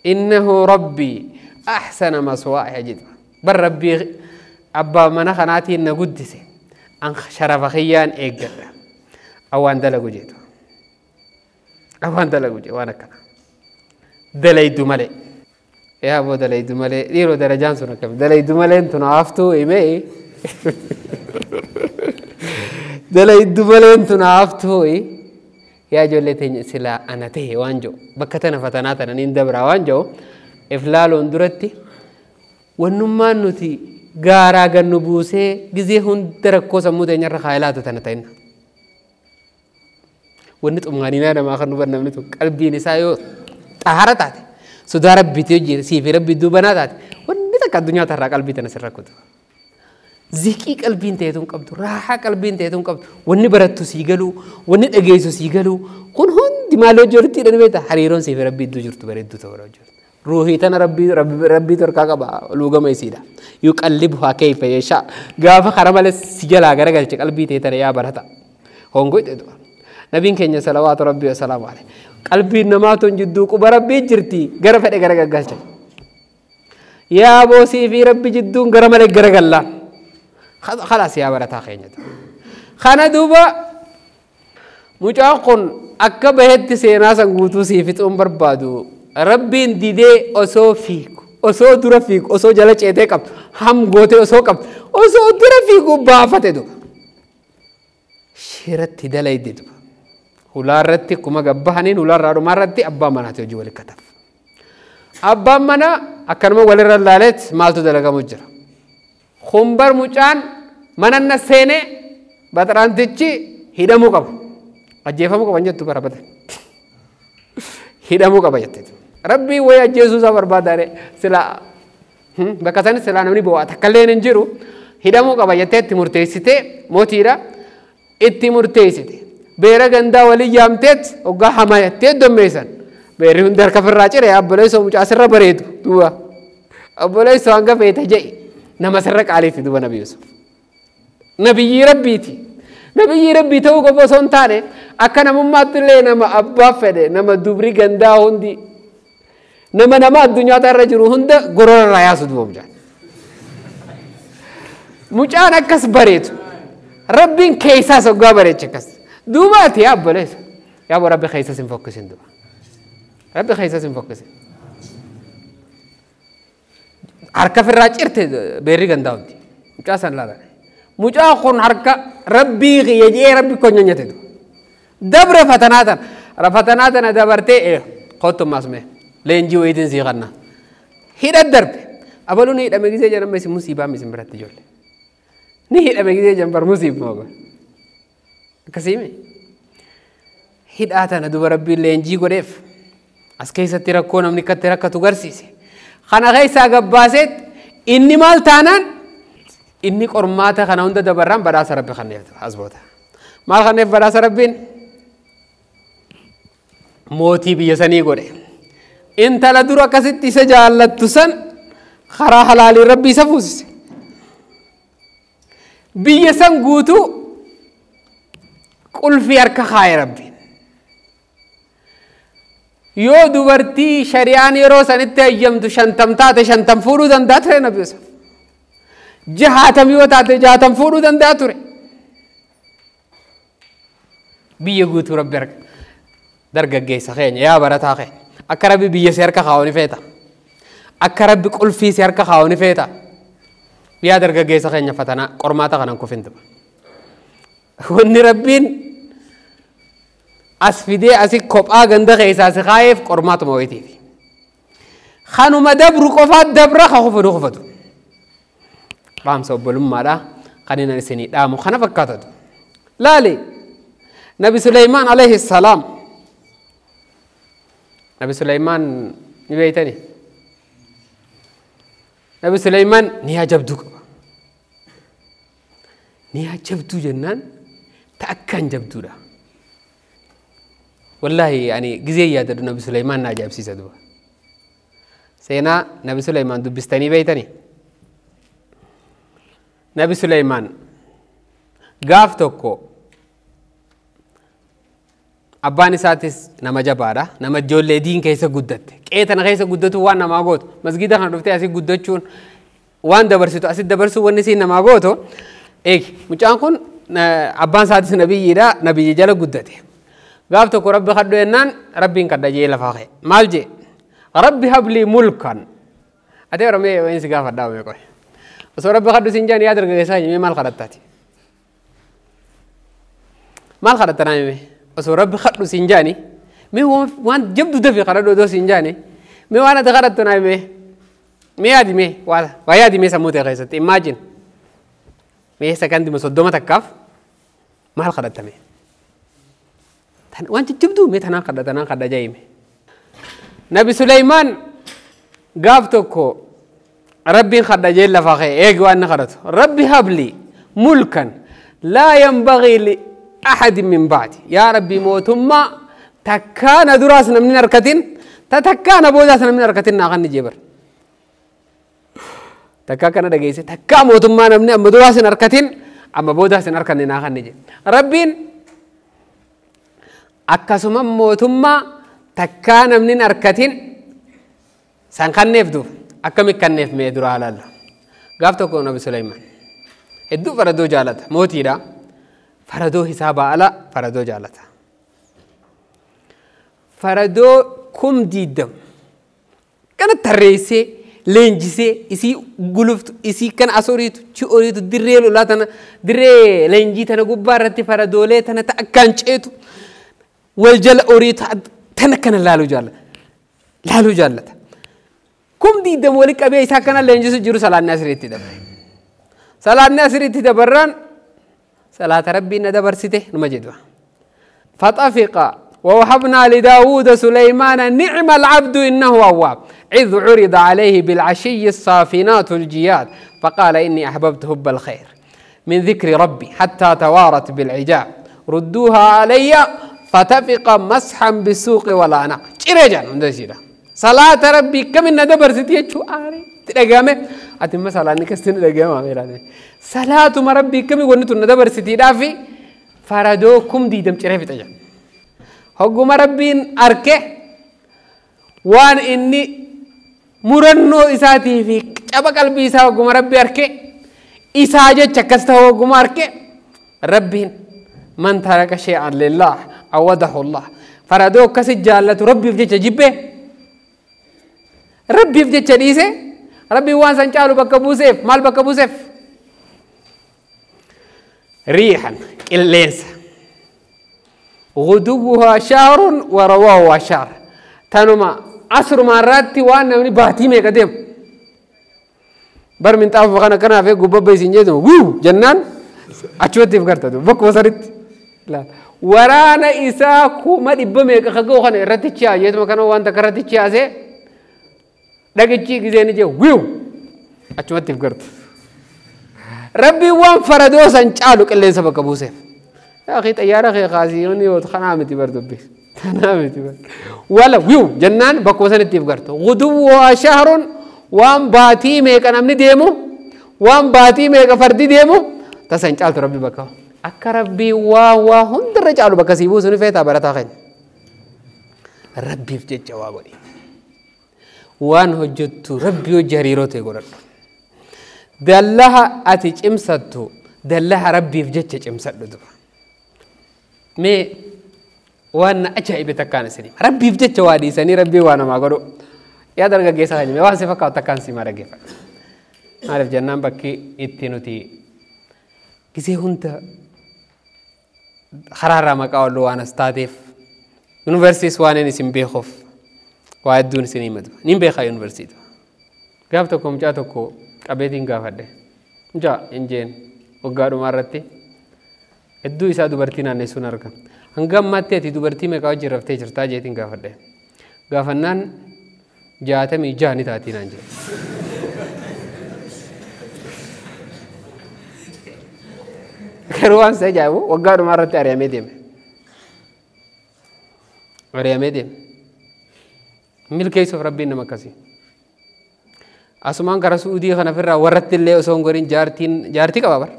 Innahu rabbii ahsana maswaaya jedha. Bar rabbii abbaa mana kanaatiin na guddise. An sharafa kiyyaan eeggadha. Awwaan dalagu jedhu. Awwaan dalagu jedhu waan akkana. Dalaydu malee. Yaa aboo dalaydu malee dhiiroo darajaan sun akkami dalaydu maleen tun haftuu himee. Dalaydu maleen tun haftuu yaa ijoollee teenya silaa ana ta'e waan jiru bakka tana fatanaa tana niin dabraa waan jiru iflaaloon duratti wannummaan nuti gaaraa gannu buusee gizee hunda rakkoo sammuu teenyarra kaayee laata tana ta'inna. Wanni xumaaninaa namaa kan hubannu namni tokko qalbiin isaa yoo xaara taate sodaa rabbiitii hojii siif rabbi duubanaa taate wanni takka addunyaa tarraa qalbii tana sirra kutu. Ziqii qalbiin ta'etu hin qabdu, raaxaa qalbiin ta'etu hin qabdu, wanni barattu sii galuu, wanni dhageessu sii galuu, kun hundi maal hojii walitti hidhanii beektaa? Hariiroon siif rabbi iddoo jirtu bareedduu ta'uu hojii. Ruuhii tana rabbii torkaa qaba luugama isiidha. Yuqallibuhaa kayfa yashaa. Gaafa karaa malee si jalaa garagalche qalbii ta'e tana yaa barata. Hongoo jedhu. Nabiin keenya salawaatu rabbii wasalaamu alayhi. Qalbiin namaa tun jidduu quba rabbii jirti gara fedhe garagaggalcha. Yaa boosii fi rabbi jidduun gara malee garagallaan. Khalaas yaa barataa keenya. Kana duuba mucaan kun akka bahetti seenaa san guutuu sii fixuun barbaadu. Rabbiin didee osoo fiigu, osoo dura fiigu, osoo jala ceetee qabdu, ham gootee osoo qabdu, osoo dura fiigu baafate duuba. Shiratti dalayde duuba. Hulaarratti kuma gabbahaniin hulaarraa dhumaarratti abbaan manaati hojii walitti kataaf. Abbaan manaa akkanuma walirra laaleet maaltu dalagamu jira. Kumbar mucaan mananna seenee baxraantichi hidhamuu qaba. Ajjeefamuu qaba jettu bara bata. Hidhamuu qaba jetteetu. Rabbii wayii ajjeesuu isaa barbaadaare silaa bakka sanis silaa namni bo'aa takkallee hin jiru hidhamuu qaba jettee itti murteessitee mootiidha itti murteessite. Beera gandaa walii yaamteet hoggaa hamaa jettee dommeessan. Beerri hundi harka firraa cire obboleessoo mucaa sirra bareedu duuba. Obboleessoo hanga feete je'i nama sirra qaaliiti duuba Nabi Yusuf. Nabiyyii rabbiiti. Nabiyyii rabbii ta'uu qofa osoo hin taane akka namummaatti illee nama abbaa fedhe nama dubri gandaa hundi nama nama addunyaa irra jiru hunda gorora irraa yaasu duuba mucaan. Mucaan akkas bareedu. Rabbiin keessaas hoggaa bareeche akkas. Duuba ati yaa obboleessa. Yaa boo rabbi keessa sin fokkisin duuba. Rabbi keessa sin fokkisin. Harka firraa cirte beerri gandaa hundi. Mucaa san laalane. Mucaa kun harka rabbii kiyya jedhee rabbi konyonyate duuba. Dabre fatanaa tana. Fatanaa tana dabartee kottummaas mee leenjii wayiitiin sii kanna. Hidha darbe. Abaluun hidhame gisee jedhama isin musiibaa isin biratti ijoollee. Ni hidhame gisee jedhan bar musiibuma bara. Akkasiimi. Hidhaa tana duba rabbiin leenjii godheef as keessatti rakkoo namni akkatti rakkatu garsiise. Kana keessaa gabbaaseet inni maal taanaan inni qormaata kana hunda dabarraan badhaasa rabbi kanneef as boota. Maal kanneef badhaasa rabbiin? Mootii biyya sanii godhe. Intala dura akkasitti isa jaallattu san karaa halaalii rabbi isa fuusise. Biyya san guutuu qulfii harka kaaye rabbiin. Yoo dubartii shari'aan yeroo sanitti hayyamtu 50 taate 50 fuudhuu danda'a ture Nabi Yusuf. 60 yoo taate 60 fuudhuu danda'a ture. Biyya guutuu rabbi harka dargaggeessa keenya yaa barataa keenya. Akka rabbi biyya si harka kaa'u ni feeta. Akka rabbi qulfii si harka kaa'u ni feeta. Yaa dargaggeessa keenya fatanaa qormaata kanaan kufin duba. Wanni rabbiin as fidee asi kophaa ganda keessaa si kaa'eef qormaatuma wayitiifi. Kanuma dabru qofaa dabra ka kufatu kufatu. Dhaamsa obbolummaadha. Kan inni isinii dhaamu kana fakkaatatu. Laali Nabi Suleymaan alayhi salaam. Nabi Suleymaan ni beeytani. Nabi Suleymaan ni ajabduu qaba. Ni ajabduu jennaan ta akkaan jabduudha. Wallaahi ani gizee yaadadhu Nabi Suleymaan na ajaa'ibsiisa duba. Seenaa Nabi Suleymaan dubbistanii beeytani. Nabi Suleymaan gaaf tokko abbaan isaatis nama jabaadha. Nama ijoollee diin keessa guddatte. Qe'ee tana keessa guddatu waan namaa gootu. Masgiida kana dhuftee asii guddachuun waan dabarsitu asii dabarsuu wanni isiin namaa gootu. Eegi mucaan kun abbaan isaatis nabiyyiidha. Nabiyyi jala guddate. Gaaf tokko rabbi kadhu jennaan rabbiin kadha jee lafaa ka'e. Maal jee? Rabbi hablii mulkan. Atee Oromee waan si gaafadhaa mee qoy. Osoo rabbi kadhu siin jaan yaa dargaggeessaa mee maal kadhattaati? Maal kadhattanaa mee? Osoo rabbi kadhu siin jaani mee waan jabdu dafii kadhadhu odoo siin jaani mee waan ati kadhattu naa mee? Mee yaadi mee waa yaadi mee sammuu ta'e keessatti imagine. Mee sakandima 30 takkaaf maal kadhatta mee? Waan jajjabduu mee tanaan kadha tanaan kadha jaa'ime. Nabi Suleymaan gaaf tokko rabbiin kadha jee lafaa ka'e eegi waan inni kadhatu. Rabbi habli mulkan laa yanbagii li ahadin min ba'di. Yaa Rabbi mootummaa takkaa na duraas namni hin harkatin ta takkaa na boodaas namni hin harkatin naa kanni jee bar. Takkaa kana dhageesse takkaa mootummaa namni amma duraas hin harkatin amma boodaas hin harkanne naa kanni jee. Rabbiin akkasuma mootummaa takkaa namni hin harkatin san kanneef duuf akkami kanneef mee dura halaalla. Gaaf tokko Nabi Suleymaan hedduu faradoo jaalata mootiidha. Faradoo hisaabaa ala faradoo jaalata. Faradoo 20,000 kana tarreessee leenjisee isii guluftu isii kana as horiitu chi horiitu dirree lolaa tana dirree leenjii tana gubbaa irratti faradoolee tana ta akkaan ceetu wal jala horiitu tana kana laaluu jaallata. Laaluu jaallata. 20,000 wali qabee isaa kana leenjisu jiru salaanni asiriitti dabre. Salaanni asiriitti dabarraan salaata rabbiin na dabarsite numa jedhu. Faxafiqa ووهبنا لداود سليمان نعم العبد إنه أواب إذ عرض عليه بالعشي الصافنات الجياد فقال إني أحببت حب الخير من ذكر ربي حتى توارت بالعجاب ردوها علي فتفق مسحا بالسوق والأعناق. رجال من ذا صلاة ربي كم إن دبر ستيتشو آري تلقامه أتم صلاة نكستن تلقامه صلاة ما ربي كم يقول ندبر ستي دافي فردوكم دي دم شرفت أجل هقوم ربين أركه وان إني مرنو إساتي في أبا قلبي إسا هقوم ربي أركه إساجة شكسته هقوم أركه ربين من ترك شيئا لله عوضه الله فردوك كسجالة ربي في جيبه ربي في جيبه ربي وان سنجالو بكبوسيف مال بكبوسيف ريحا اللينس غدوها شهر ورواها شهر تنما عصر مرات وانا من باتي مي قديم بر من طاف غنا كنا في غبب بيسنجدو وو جنان اچوتي فكرت بك وصرت لا ورانا إسا كوما دبا ميقا خقو خاني رتيچا يتما كانو وان تك رتيچا سي دغچي غزي نجي ويو اچوتي فكرت ربي وان فردوسن چالو قلين سبك بوسف يا اخي طياره خي خازيوني وتخنامتي بردبي تنامتي بر ولا ويو جنان بكوسن تفكرت غدو شهر وان باتي ميقا نمني ديمو وان باتي ميقا فردي ديمو تسن چالت ربي بكا akka rabbii waa waa hundarra caalu bakka sii buusu ni feetaa barataa keenya. Rabbiif jecha waa godhi. Waan hojjettu rabbii hojii hariiroo ta'e godhadhu. Dallaha ati cimsattu dallaha rabbiif jecha cimsadhu duba. Mee waan na ajaa'ibe takkaan isinii. Rabbiif jecha waa dhiisanii rabbii waa namaa godhu. Yaa dargaggeessa keenya mee waan si fakkaatu takkaan si maa dhaggeeffadhu. Maaliif jennaan bakki itti nuti gisee hunda karaarraa maqaa olluu waan as taateef yuunivarsiitis waan inni isin beekuuf waa hedduun isin himatu. Nin beekaa yuunivarsiitii. Gaaf tokko mucaa tokko qabeetiin gaafadhe. Mucaa hin jeen. Waggaa dhumaa irratti hedduu isaa dubartii naannessuun arga. Hanga ammaatti ati dubartii meeqa wajjin raftee jirtaa jeetiin gaafadhe. Gaafannaan 66 ni taatii naan jedhe. Garuu waan isa ajaa'ibu waggaa dhumaa irratti ari'amee deeme. Ari'amee deeme. Milkeessuuf Rabbiin nama akkasii. Asumaan gara Suudii kana ofirraa warratti illee osoo hin godhin jaartii qaba bara.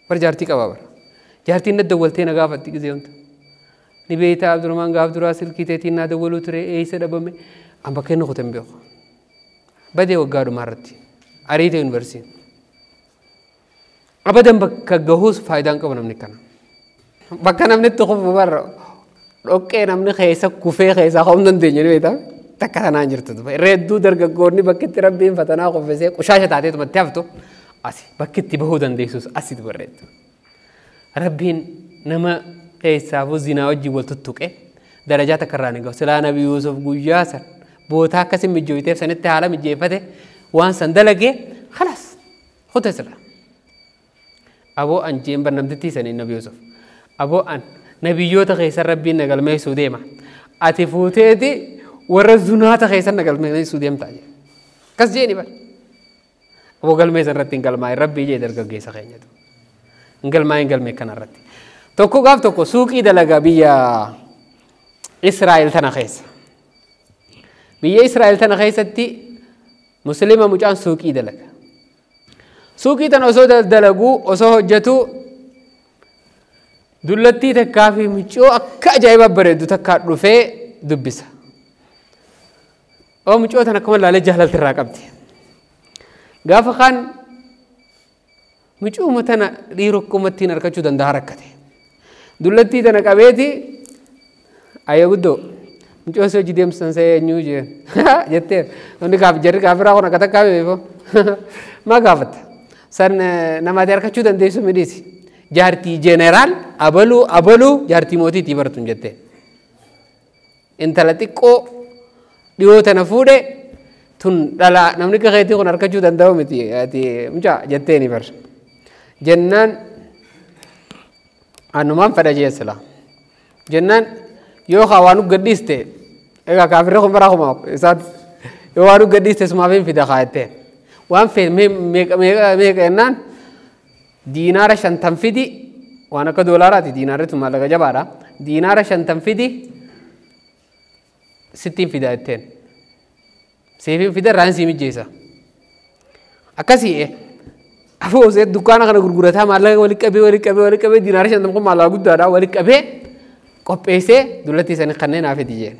Bar jaartii qaba bara. Jaartiin na dawwaltee na gaafatti gisee hunda. Ni beektaa Abdurrahmaan gaaf duraa silkii teetiin naa dawwaluu ture eessa dhabame. An bakka inni kute hin beeku. Badee waggaa dhumaa irratti. Ariitee yuunivarsiitiin. Abadan bakka gahuus faayidaan qabu namni kana. Bakka namni itti kufu barra dhoqqee namni keessa kufee keessaa ka'uu hin dandeenye ni beektaa. Takka tanaan jirtu duba. Irra hedduu dargaggoonni bakki itti Rabbiin fatanaa kuffisee qushaasha taateetumatti haftu asi bakki itti bahuu dandeessus asi dubarreettu. Rabbiin nama keessaafuu zinaa wajjin wal tuttuqe darajaa takka irraa ni gahu. Silaa Nabi Yuusuf guyyaa san bootaa akkasii mijoofteef sanitti haala mijeeffate waan san dalagee khalaas kute sila. Aboo an jeen bar namtittii sanii Nabi Yuusuf. Aboo an nabiyyoota keessa Rabbiin na galmeessuu deema. Ati fuuteeti warra zunaata keessa na galmeessuu deemtaa jee. Akkas jeeni bar. Aboo galmee san irratti hin galmaa'in Rabbii jee dargaggeessa keenyatu. Hin galmaa'in galmee kana irratti. Tokko gaaf tokko suuqii dalagaa biyya Israa'el tana keessa. Biyya Israa'el tana keessatti Muslima mucaan suuqii dalaga. Suuqii tana osoo dalaguu osoo hojjetu dullattii takkaa fi mucoo akka ajaa'ibaa bareeddu takkaa dhufee dubbisa. Oo mucoo tana akkuma ilaalee jaalalti irraa qabdi. Gaafa kaan mucooma tana dhiiroo akkumattiin argachuu danda'a rakkate. Dullattii tana qabeeti ayya guddoo mucoo si hojii deemsan sa'ee eenyuu jee jettee namni gaaf jarri gaafiraa kun akka takkaa beekoo maa gaafatta. San namaati argachuu dandeessu midhiisi. Jaartii jeeneraal abaluu abaluu jaartii mootiitii bartuun jettee. Intala xiqqoo dhiyoo tana fuudhe tun dhalaa namni kakeetii kun argachuu danda'u miti ati mucaa jettee ni bar. Jennaan anumaan fedha jee sila. Jennaan yoo haa waan gadhiiste egaa kaafirri kun bara kuma isaati yoo waan gadhiiste sumaaf hin fida haa jettee. Waan fedhe meeqa meeqa meeqa jennaan diinaara 50 fidi waan akka doolaaraati diinaarri tun maallaqa jabaadha. Diinaara 50 fidi sittiin fida jetteen. Seefiin fida irraan sii mijjeessa. Akkasii afoo osoo dukkaana kana gurgurataa maallaqa walitti qabee walitti qabee walitti qabee diinaara 50 kun maallaqa guddaadha walitti qabee qopheessee dullattii sanii kanneen naa fidi jeen.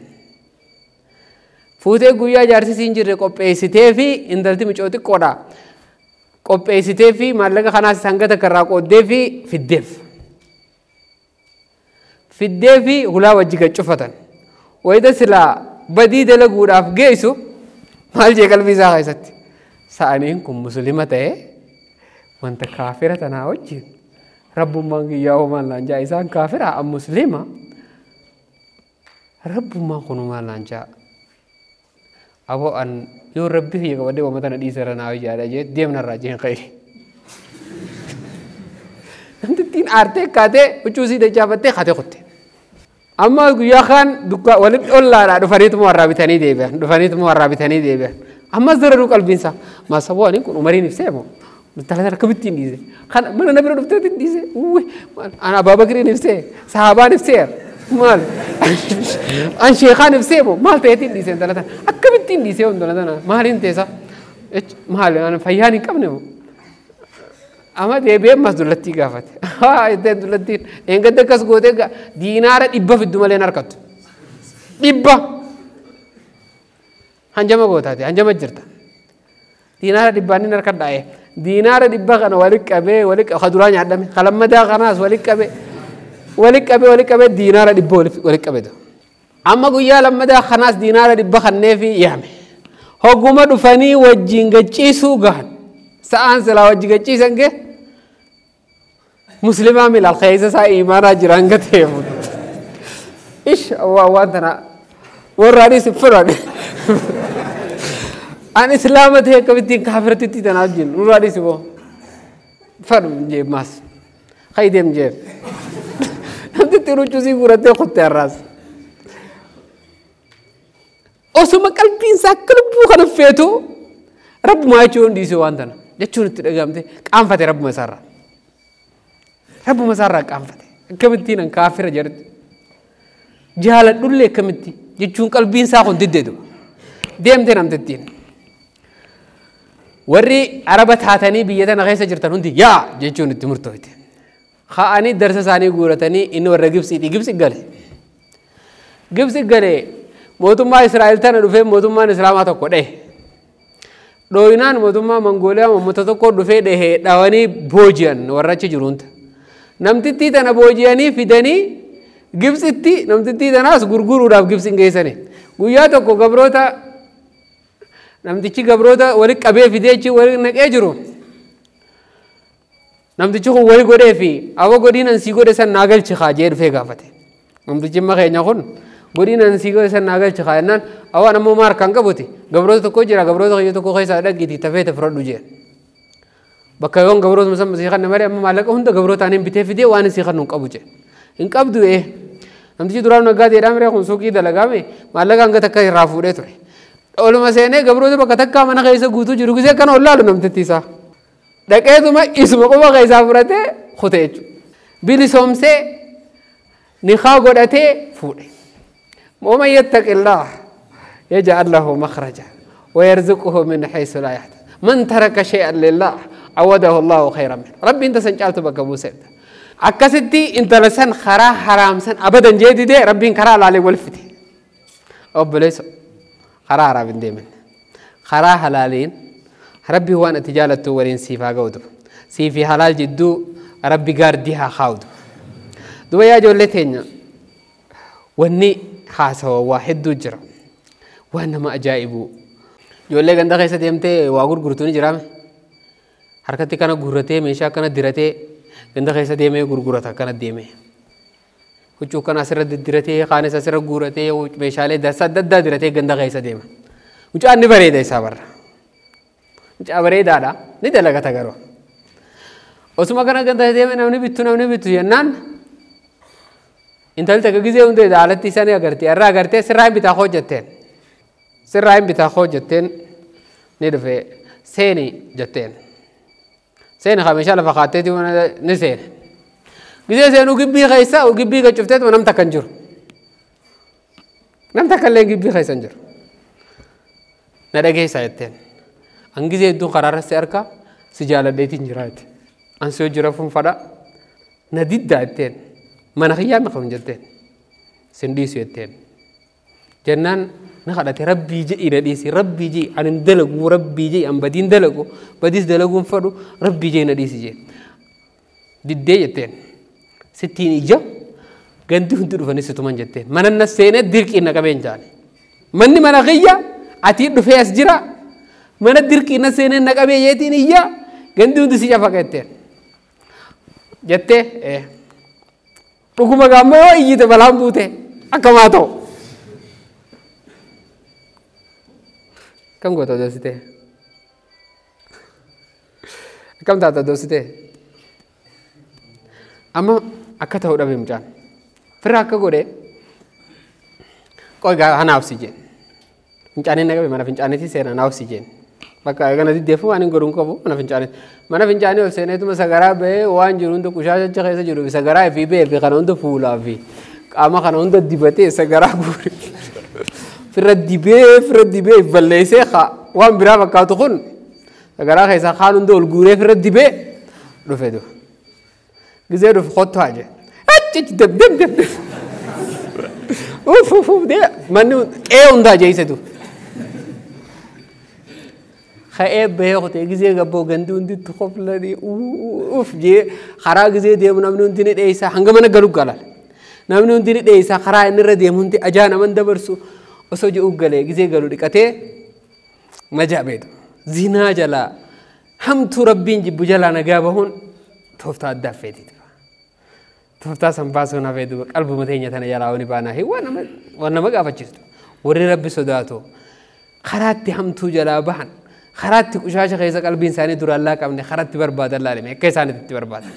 Fuutee guyyaa jaarsi siin jirre qopheessitee fi intalti mucoo xiqqoodha. Qopheessitee fi maallaqa kanaas hanga takka irraa qooddee fi fiddeef. Fiddee fi hulaa wajji gad cufatan. Wayita silaa badii dalaguudhaaf geessu maal jee qalbii isaa keessatti. Sa'aniin kun muslima ta'ee wanta kaafira tanaa wajjin rabbummaan kiyyaa homaan laan jaa isaan kaafira an muslima rabbummaan kun homaan laan jaa. Aboo an yoo rabbi kiyya qabadhee wama tana dhiisera naa hojjaadha jee deemnarraa jeen khayri. Namtittiin aartee kaatee huccuu sii dachaafattee kaatee kutte. Amma guyyaa kaan dukkaa walitti ollaadhaa dhufaniituma warraa bitanii deebi'an dhufaniituma warraa bitanii deebi'an. Ammas dararuu qalbiinsaa maasaboo ani kun umariin ibsee moo intala tana akkamittiin dhiise kana mana na bira dhufteetiin dhiise an Abaa Bakriin ibsee sahaabaan ibsee maal an sheekaan ibsee moo maal ta'eetiin dhiise intala tana akkamittiin dhiise intala tana maaliin teessa maal an fayyaan hin qabne moo amma deebi'ee ammas dullattii gaafate haa jetteen dullattiin eengadda akkas gootee diinaara 100 fiddu malee hin harkattu 100 hanjama gootaate hanjama jirta diinaara 100 inni harkadhaa'e diinaara 100 kana walitti qabee walitti qabee duraa nyaadhame kalammadaa kanaas walitti qabee walitti qabee walitti qabee diinaara 100 walitti qabeetu amma guyyaa lammadaa kanaas diinaara 100 kanneefi yaame hogguma dhufanii wajjin gachiisuu gahan sa'aan silaa wajji gachiisan gee muslimaa milaal keessa isaa imaanaa jiraan gateefu ish waan tana warraadhis fudhan an islaama ta'e akkamittiin kaafirtitti tanaaf jennu nurraa dhisi boo. Fadhu jee maas. Khaydem jee. Namtitti huccuu sii guurattee kutte har'aas. Osuma qalbiin isaa akka lubbuu kana feetu rabbumaa jechuun dhiisee waan tana jechuun itti dhagahamte qaanfate rabbuma isaarraa. Rabbuma isaarraa qaanfate. Akkamittiin an kaafira jedhutti. Jaaladhullee akkamitti jechuun qalbiin isaa kun diddeetu. Deemte namtittiin. Warri araba taatanii biyya tana keessa jirtan hundi yaa jechuun itti murtooyte. Ka'anii darsa isaanii guuratanii inni warra Gibsiiti. Gibsi gale. Gibsi gale mootummaa Israa'el tana dhufee mootummaan Islaamaa tokko dhahe. Dhooyinaan mootummaa Mongooliyaa uummata tokko dhufee dhahee dhawanii booji'an warra achi jiru hunda. Namtittii tana booji'anii fidanii Gibsitti namtittii tanaas gurguruudhaaf Gibsi hin geessani. Guyyaa tokko gabroota namtichi gabroota walitti qabee fidee achi walitti naqee jiru. Namtichi kun wali godhee fi awwa godhiin ansii godhe san naa galchi haa jee dhufee gaafate. Namtichi amma keenya kun godhiin ansii godhe san naa galchi haa jennaan awwaan ammoo maar kan qabuti gabroota tokko jira gabroota kiyya tokko keessaa dhaqiitii tafee fudhadhu jee. Bakka yoon gabroota musamma sii kanna malee amma maallaqa hunda gabroota ani bitee fidee waan sii kannu hin qabu jee. Hin qabdu ee. Namtichi duraan nagaateedhaan miree kun suuqii dalagaame maallaqa hanga takka irraa fuudhee ture. Oluma seenee gabroota bakka takkaa mana keessa guutuu jiru gisee akkana ol laalu namtitti isaa. Dhaqeetuma isuma qofa keessaa fudhatee kute jechuudha. Bilisoomsee nikaa godhatee fuudhe. ومن يتق الله يجعل له مخرجا ويرزقه من حيث لا يحتسب. من ترك شيئا لله عوضه الله خيرا منه. ربي انت سنجعلت بك ابو سيد. اكستي انت لسن خرا حرام سن ابدا جديد ربي كرا على ولفتي. اب ليس خرا حرام ديمن. خرا حلالين ربي هو أن تجالته ولين سيفا قودو. سيفي حلال جدو ربي قارديها خاودو. دو يا جولتين وني حاسوا واحد دجرة وأنا ما أجائبو جولة عندها كيسة ديمتى واقول غرتوني جرامه حركتي كنا غرتة مشا كنا درتة عندها كيسة ديمة غرغرة كنا ديمة وشو كنا سر درتة خانة سر غرتة ومشالة دسا دد درتة عندها كيسة ديمة وشو أني بريد إيسا برا وشو بريد هذا ندلع كتاعرو وسما كنا عندها ديمة نمني بيتو نمني بيتو ينان intalli takka gisee hunda alatti isaanii agartee irraa agartee sirraa hin bitaa hoo jetteen sirraa hin bitaa hoo jetteen ni dhufe seeni jetteen seeni haa meeshaa lafa kaatteeti ni seene gisee seenuu gibbii keessa gibbii gacufteetu nam takka hin jiru nam takka illee gibbii keessa hin jiru na dhageessa jetteen an gisee hedduun karaarra si harka si jaaladheetiin jira jette an si hojii rafuun fadha na diddaa jetteen mana khiyyaa ma qabun jetteen sin dhiisu jetteen jennaan na kadhate rabbii jedhi na dhiisi rabbii jedhi an hin dalagu rabbii jedhi an badiin dalagu badiis dalaguun fadhu rabbii jedhi na dhiisi jee diddee jetteen sittiin ija gandi hundi dhufanii situman jetteen mana na seenee dirqiin na qabeen jaane manni mana khiyya atii dhufee as jira mana dirqiin na seenee na qabee jeetiin iyya gandi hundi si cafaqa jetteen jettee dhuguma gaamma yoo iyyite balaan buute akkamaa ta'u. Akkam goota odoositee? Akkam taata odoositee? Amma akka ta'u dhabe mucaan. Firra akka godhe qoy haa naaf si jeen. Fincaanii na qabe mana fincaaniitti seena naaf si jeen. Bakka kana diddeefu waan hin godhu hin qabu mana fincaanii. Mana fincaanii ol seeneetuma sagaraa bahee waan jiru hunda qushaasha keessa jiru sagaraa fi bahee fi kana hunda fuulaa fi qaama kana hunda dibatee sagaraa guure. Firra dibee balleessee waan biraa fakkaatu kun sagaraa keessaa kaan hunda ol guuree firra dibee dhufe du'a. Gisee dhufe kottu haa jee. Achichi deb deb deb. Uff uff uff manni qe'ee hundaa jeesse du'a. Ka'ee bahee kutee gisee gabboo gandi hundi itti koflanii uff jee karaa gisee deemu namni hundi ni dheeysaa hanga mana galu galal. Namni hundi ni dheeysaa karaa inni irra deemu hundi ajaa naman dabarsu osoo ji'u galee gisee galu dhiqatee majaa beetu. Zinaa jalaa hamtuu rabbiin jibbu jalaa nagaa bahuun tooftaa addaa feeti. Tooftaa san baasuun hafee duuba qalbuma teenya tana jalaa wani baanaa waan nama gaafachiistu. Warri rabbi sodaatu karaatti hamtuu jalaa bahan. Karaatti qushaasha keessa qalbiin isaanii duraan laaqamne karatti barbaadan laalame akka isaanitti barbaadan.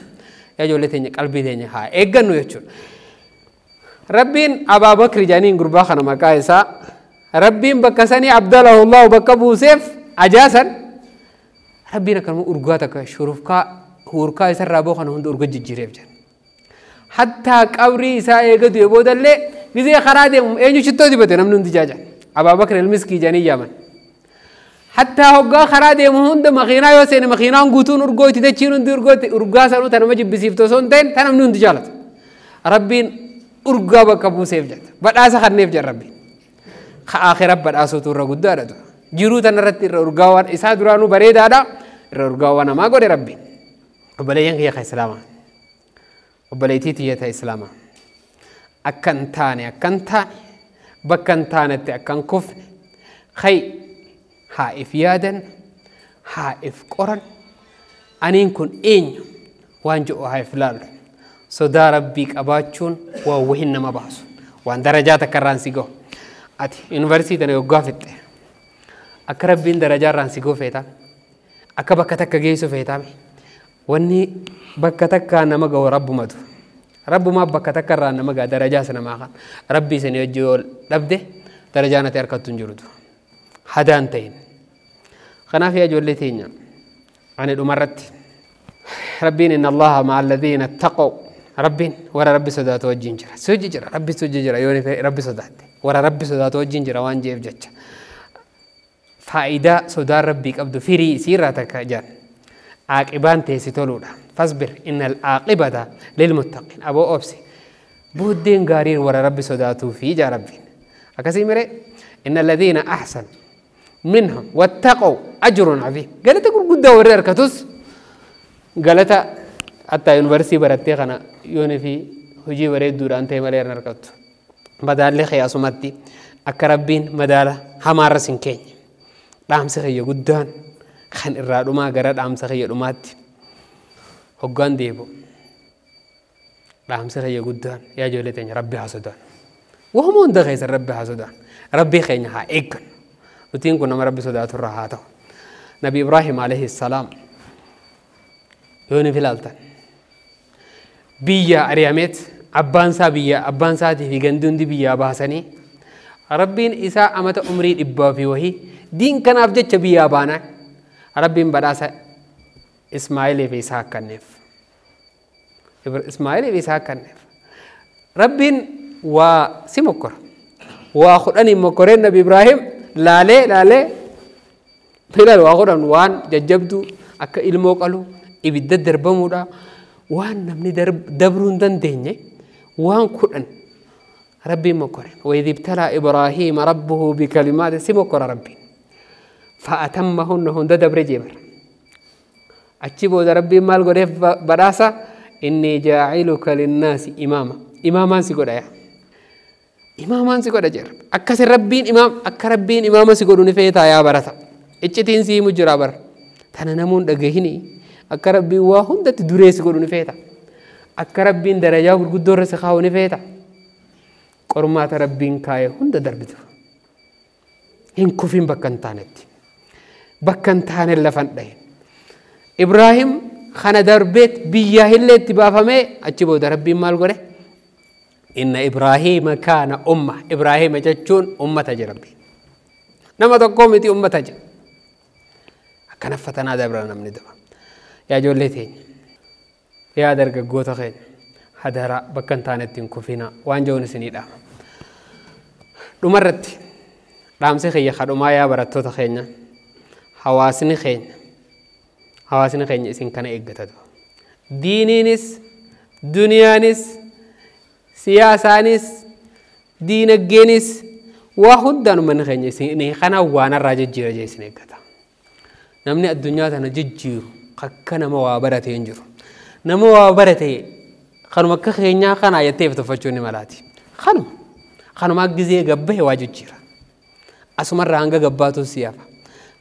Yaa ijoollee teenya qalbii teenya haa eeggannu jechuudha. Rabbiin Abaa Bakri jedhaniin gurbaa kana maqaa isaa Rabbiin bakka sanii Abdalahullahu bakka buuseef ajaasan Rabbiin akkanuma urgaa takka shurufkaa huurkaa isarraa boo kana hunda urga jijjiireef jedhan. Hattaa qabrii isaa eegatu boodallee gizee karaa deemu eenyu shittoo dibate namni hundi jaajan. Abaa Bakri ilmiskii jedhanii yaaman. Hattaa hoggaa karaa deemu hunda makiinaa yoo seene makiinaan guutuun urgooyti dachiin hundi urgooyti urgaa sanuu ta nama jibbisiiftu osoo hin ta'in ta namni hundi jaalatu. Rabbiin urgaa bakka buuseef jedha. Badhaasa kenneef jedha Rabbiin. Ka aakhira badhaasuutu irra guddaadha. Jiruu tanarratti irra urgaa waan isaa duraanuu bareedaadha. Irra urgaa waan namaa godhe Rabbiin. Obboleeyyan kiyya ka Islaamaa. Obboleettii tiyya ta Islaamaa. Akka hin taane akka hin taane bakka hin taanetti akka hin kufne khayi haa if yaadan haa if qoran aniin kun eenyu waan jedhu haa if laallu. Sodaa Rabbii qabaachuun waan wahin nama baasu waan darajaa takka irraan si gahu. Ati yuunivarsiitii tana yoggaa fixxe akka Rabbiin darajaa irraan si gahu feetaa akka bakka takka geessu feetaa wanni bakka takkaa nama gahu Rabbumatu. Rabbumaaf bakka takka irraan nama gaha darajaas namaa kan Rabbii isin hojii yoo dhabde darajaan ati harkattu hin jirtu. Hadaan ta'in. Kanaaf yaa ijoollee teenya ani dhumarratti Rabbiin inna Allaha ma'a alladhiina taqaw Rabbiin warra Rabbi sodaatu wajjin jira. Si hojii jira Rabbi si hojii jira yoo Rabbi sodaatte warra Rabbi sodaatu wajjin jira waan jeef jecha. Faayidaa sodaan Rabbii qabdu firii isiirraa takka jedhan. Aaqibaan teessi toluudha. Fasbir innal aaqibata lilmuttaqiin. Aboo obsi. Booddeen gaariin warra Rabbi sodaatuu fi ijaa Rabbiin. Akkasii miree inna alladhiina ahsanu minhum wattaqaw ajrun aziim. Galata gurguddaa warri harkatus galata hatta yuunivarsiitii barattee kana yoonii fi hojii bareedduudhaan ta'e malee hin harkattu. Madaalli kee asumatti akka Rabbiin madaala hamaarra sin keenye. Dhaamsi kiyya guddaan kan irraa dhumaa gara dhaamsa kiyya dhumaatti hoggaan deebi'u. Dhaamsi kiyya guddaan yaa ijoollee teenya Rabbi haa sodaannu. Wahuma hunda keessan Rabbi haa sodaannu. Rabbii keenya haa eeggannu. Nutiin kun nama Rabbi sodaatu irraa haa ta'u. Nabi Ibraahim alayhi salaam yoo ni filaaltan biyya ari'ameet abbaan isaa biyya abbaan isaatii fi gandi hundi biyyaa baasanii Rabbiin isaa amata umrii 100 fi wahii diin kanaaf jecha biyyaa baanaan Rabbiin badhaasa Ismaa'ilii fi Isaaq kenneef. Ismaa'ilii fi Isaaq kenneef. Rabbiin waa si mokkora. Waa kudhaniin mokkoreen Nabi Ibraahim laalee laalee filan waa kudhan waan jajjabduu akka ilmoo qaluu ibidda darbamuudha waan namni dabruu hin dandeenye waan kudhan Rabbiin mokkore. Wa idh ibtalaa Ibraahiima rabbuhu bikalimaati si mokkora Rabbiin. Fa'atammahunna hunda dabre jeebar. Achi booda Rabbiin maal godheef badhaasa inni jaa'iluka linnaasi imaama. Imaamaan si godha yaa. Imaamaan si godha jeera. Akkasi Rabbiin imaam akka Rabbiin imaama si godhu ni feetaa yaa barata. Iccitiin si himu jira bara. Tana namuun dhagahini akka Rabbiin waa hundatti duree si godhu ni feeta. Akka Rabbiin darajaa gurguddoo irra si kaa'u ni feeta. Qormaata Rabbiin kaa'e hunda darbitu. Hin kufin bakka hin taanetti. Bakka hin taane lafa hin dhahin. Ibraahim kana darbeet biyyaa illeetti baafamee achi booda Rabbiin maal godhe? Inna Ibraahiima kaana umma. Ibraahiima jechuun ummata jedha Rabbiin. Nama tokkoo miti ummata jedha. Akkana fatanaa dabra namni daba. Yaa ijoollee teenya. Yaa dargaggoota keenya. Hadaraa bakka hin taanetti hin kufinaa waan jedhuun isinii dhaama. Dhumarratti dhaamsi kiyya kadhumaa yaa barattoota keenya hawaasni keenya isin kana eeggatatu. Diiniinis, duniyaanis, siyaasaanis, diinagdeenis waa hundaan uummanni keenya isin kana waan irraa jijjiira jee isin eeggata. Namni addunyaa tana jijjiiru akka nama waa barate hin jiru. Nama waa barate kanuma akka keenyaa kanaa jettee tuffachuu ni malaati. Kanuma gizee gabbahe waa jijjiira. Asumarraa hanga gabbaatu siyaafa.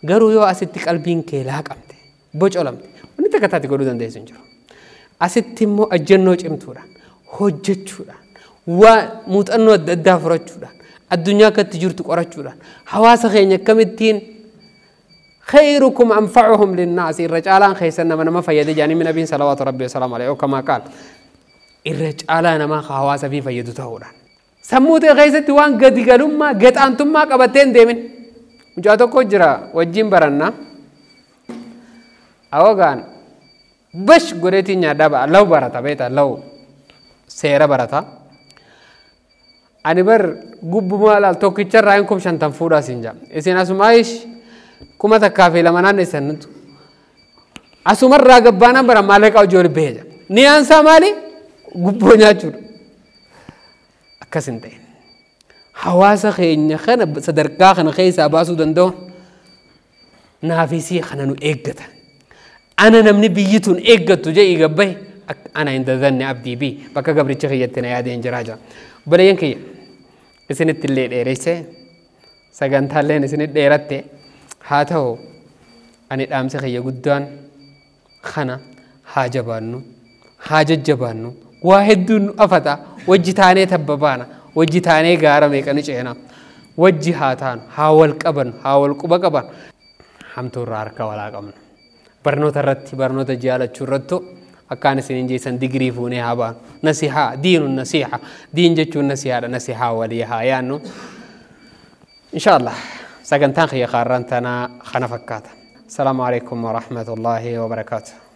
Garuu yoo asitti qalbiin kee laaqamte bocolamte wanni takka taate godhuu dandeessu hin jiru. Asitti immoo ajjannoo cimtuudhaan hojjechuudhaan waa muuxannoo adda addaa furachuudhaan addunyaa akkatti jirtu qorachuudhaan hawaasa keenya akkamittiin خيركم أنفعهم للناس الرجالان خيسن من ما فيد جاني من نبي صلوات ربي وسلامه عليه كما قال الرجالان ما خواص في فيد تهورا سموت خيست وان قد قالوا ما قد أنتم ما قبتين ديمن مجاتو كجرا وجيم برنا أوغان بش غريتي نيا لو برتا بيتا لو سيرة برتا أنا بر قب مال توكيتشر راينكم شنطة فورا سينجا إسين أسمعيش كم تكافي لما نان سنت أسمر راقبانا برا مالك أو جور بيجا نيان سامالي قبونا جور أكسنتين حواسة خين خنا صدركا خنا خيس أباسو دندو نافسي خنا نو إيجتا أنا نمني بيتون إيجتو جاي إيجابي أنا عند ظن عبدي بي بكا قبل تخيلتنا يا دين جراجا بلين كي إسنت الليل إيريسة سجنتالين إسنت إيرتة هاتو أنا الأمس خي قدان خنا حاجة بانو حاجة جبانو واحد دون أفتا وجهتاني تبابانا وجهتاني غارة ميكانيش هنا وجهاتان حاول قبن حاول قبا قبن حمتو راركا ولا قمن برنو ترتي برنو تجالة شرتو أكان سنين جيسان ديجري فوني هابان نصيحة دين النصيحة دين جتشو النصيحة نصيحة وليها يانو إن شاء الله سجنتان خي قارنتنا خنا فكاتا. السلام عليكم ورحمة الله وبركاته.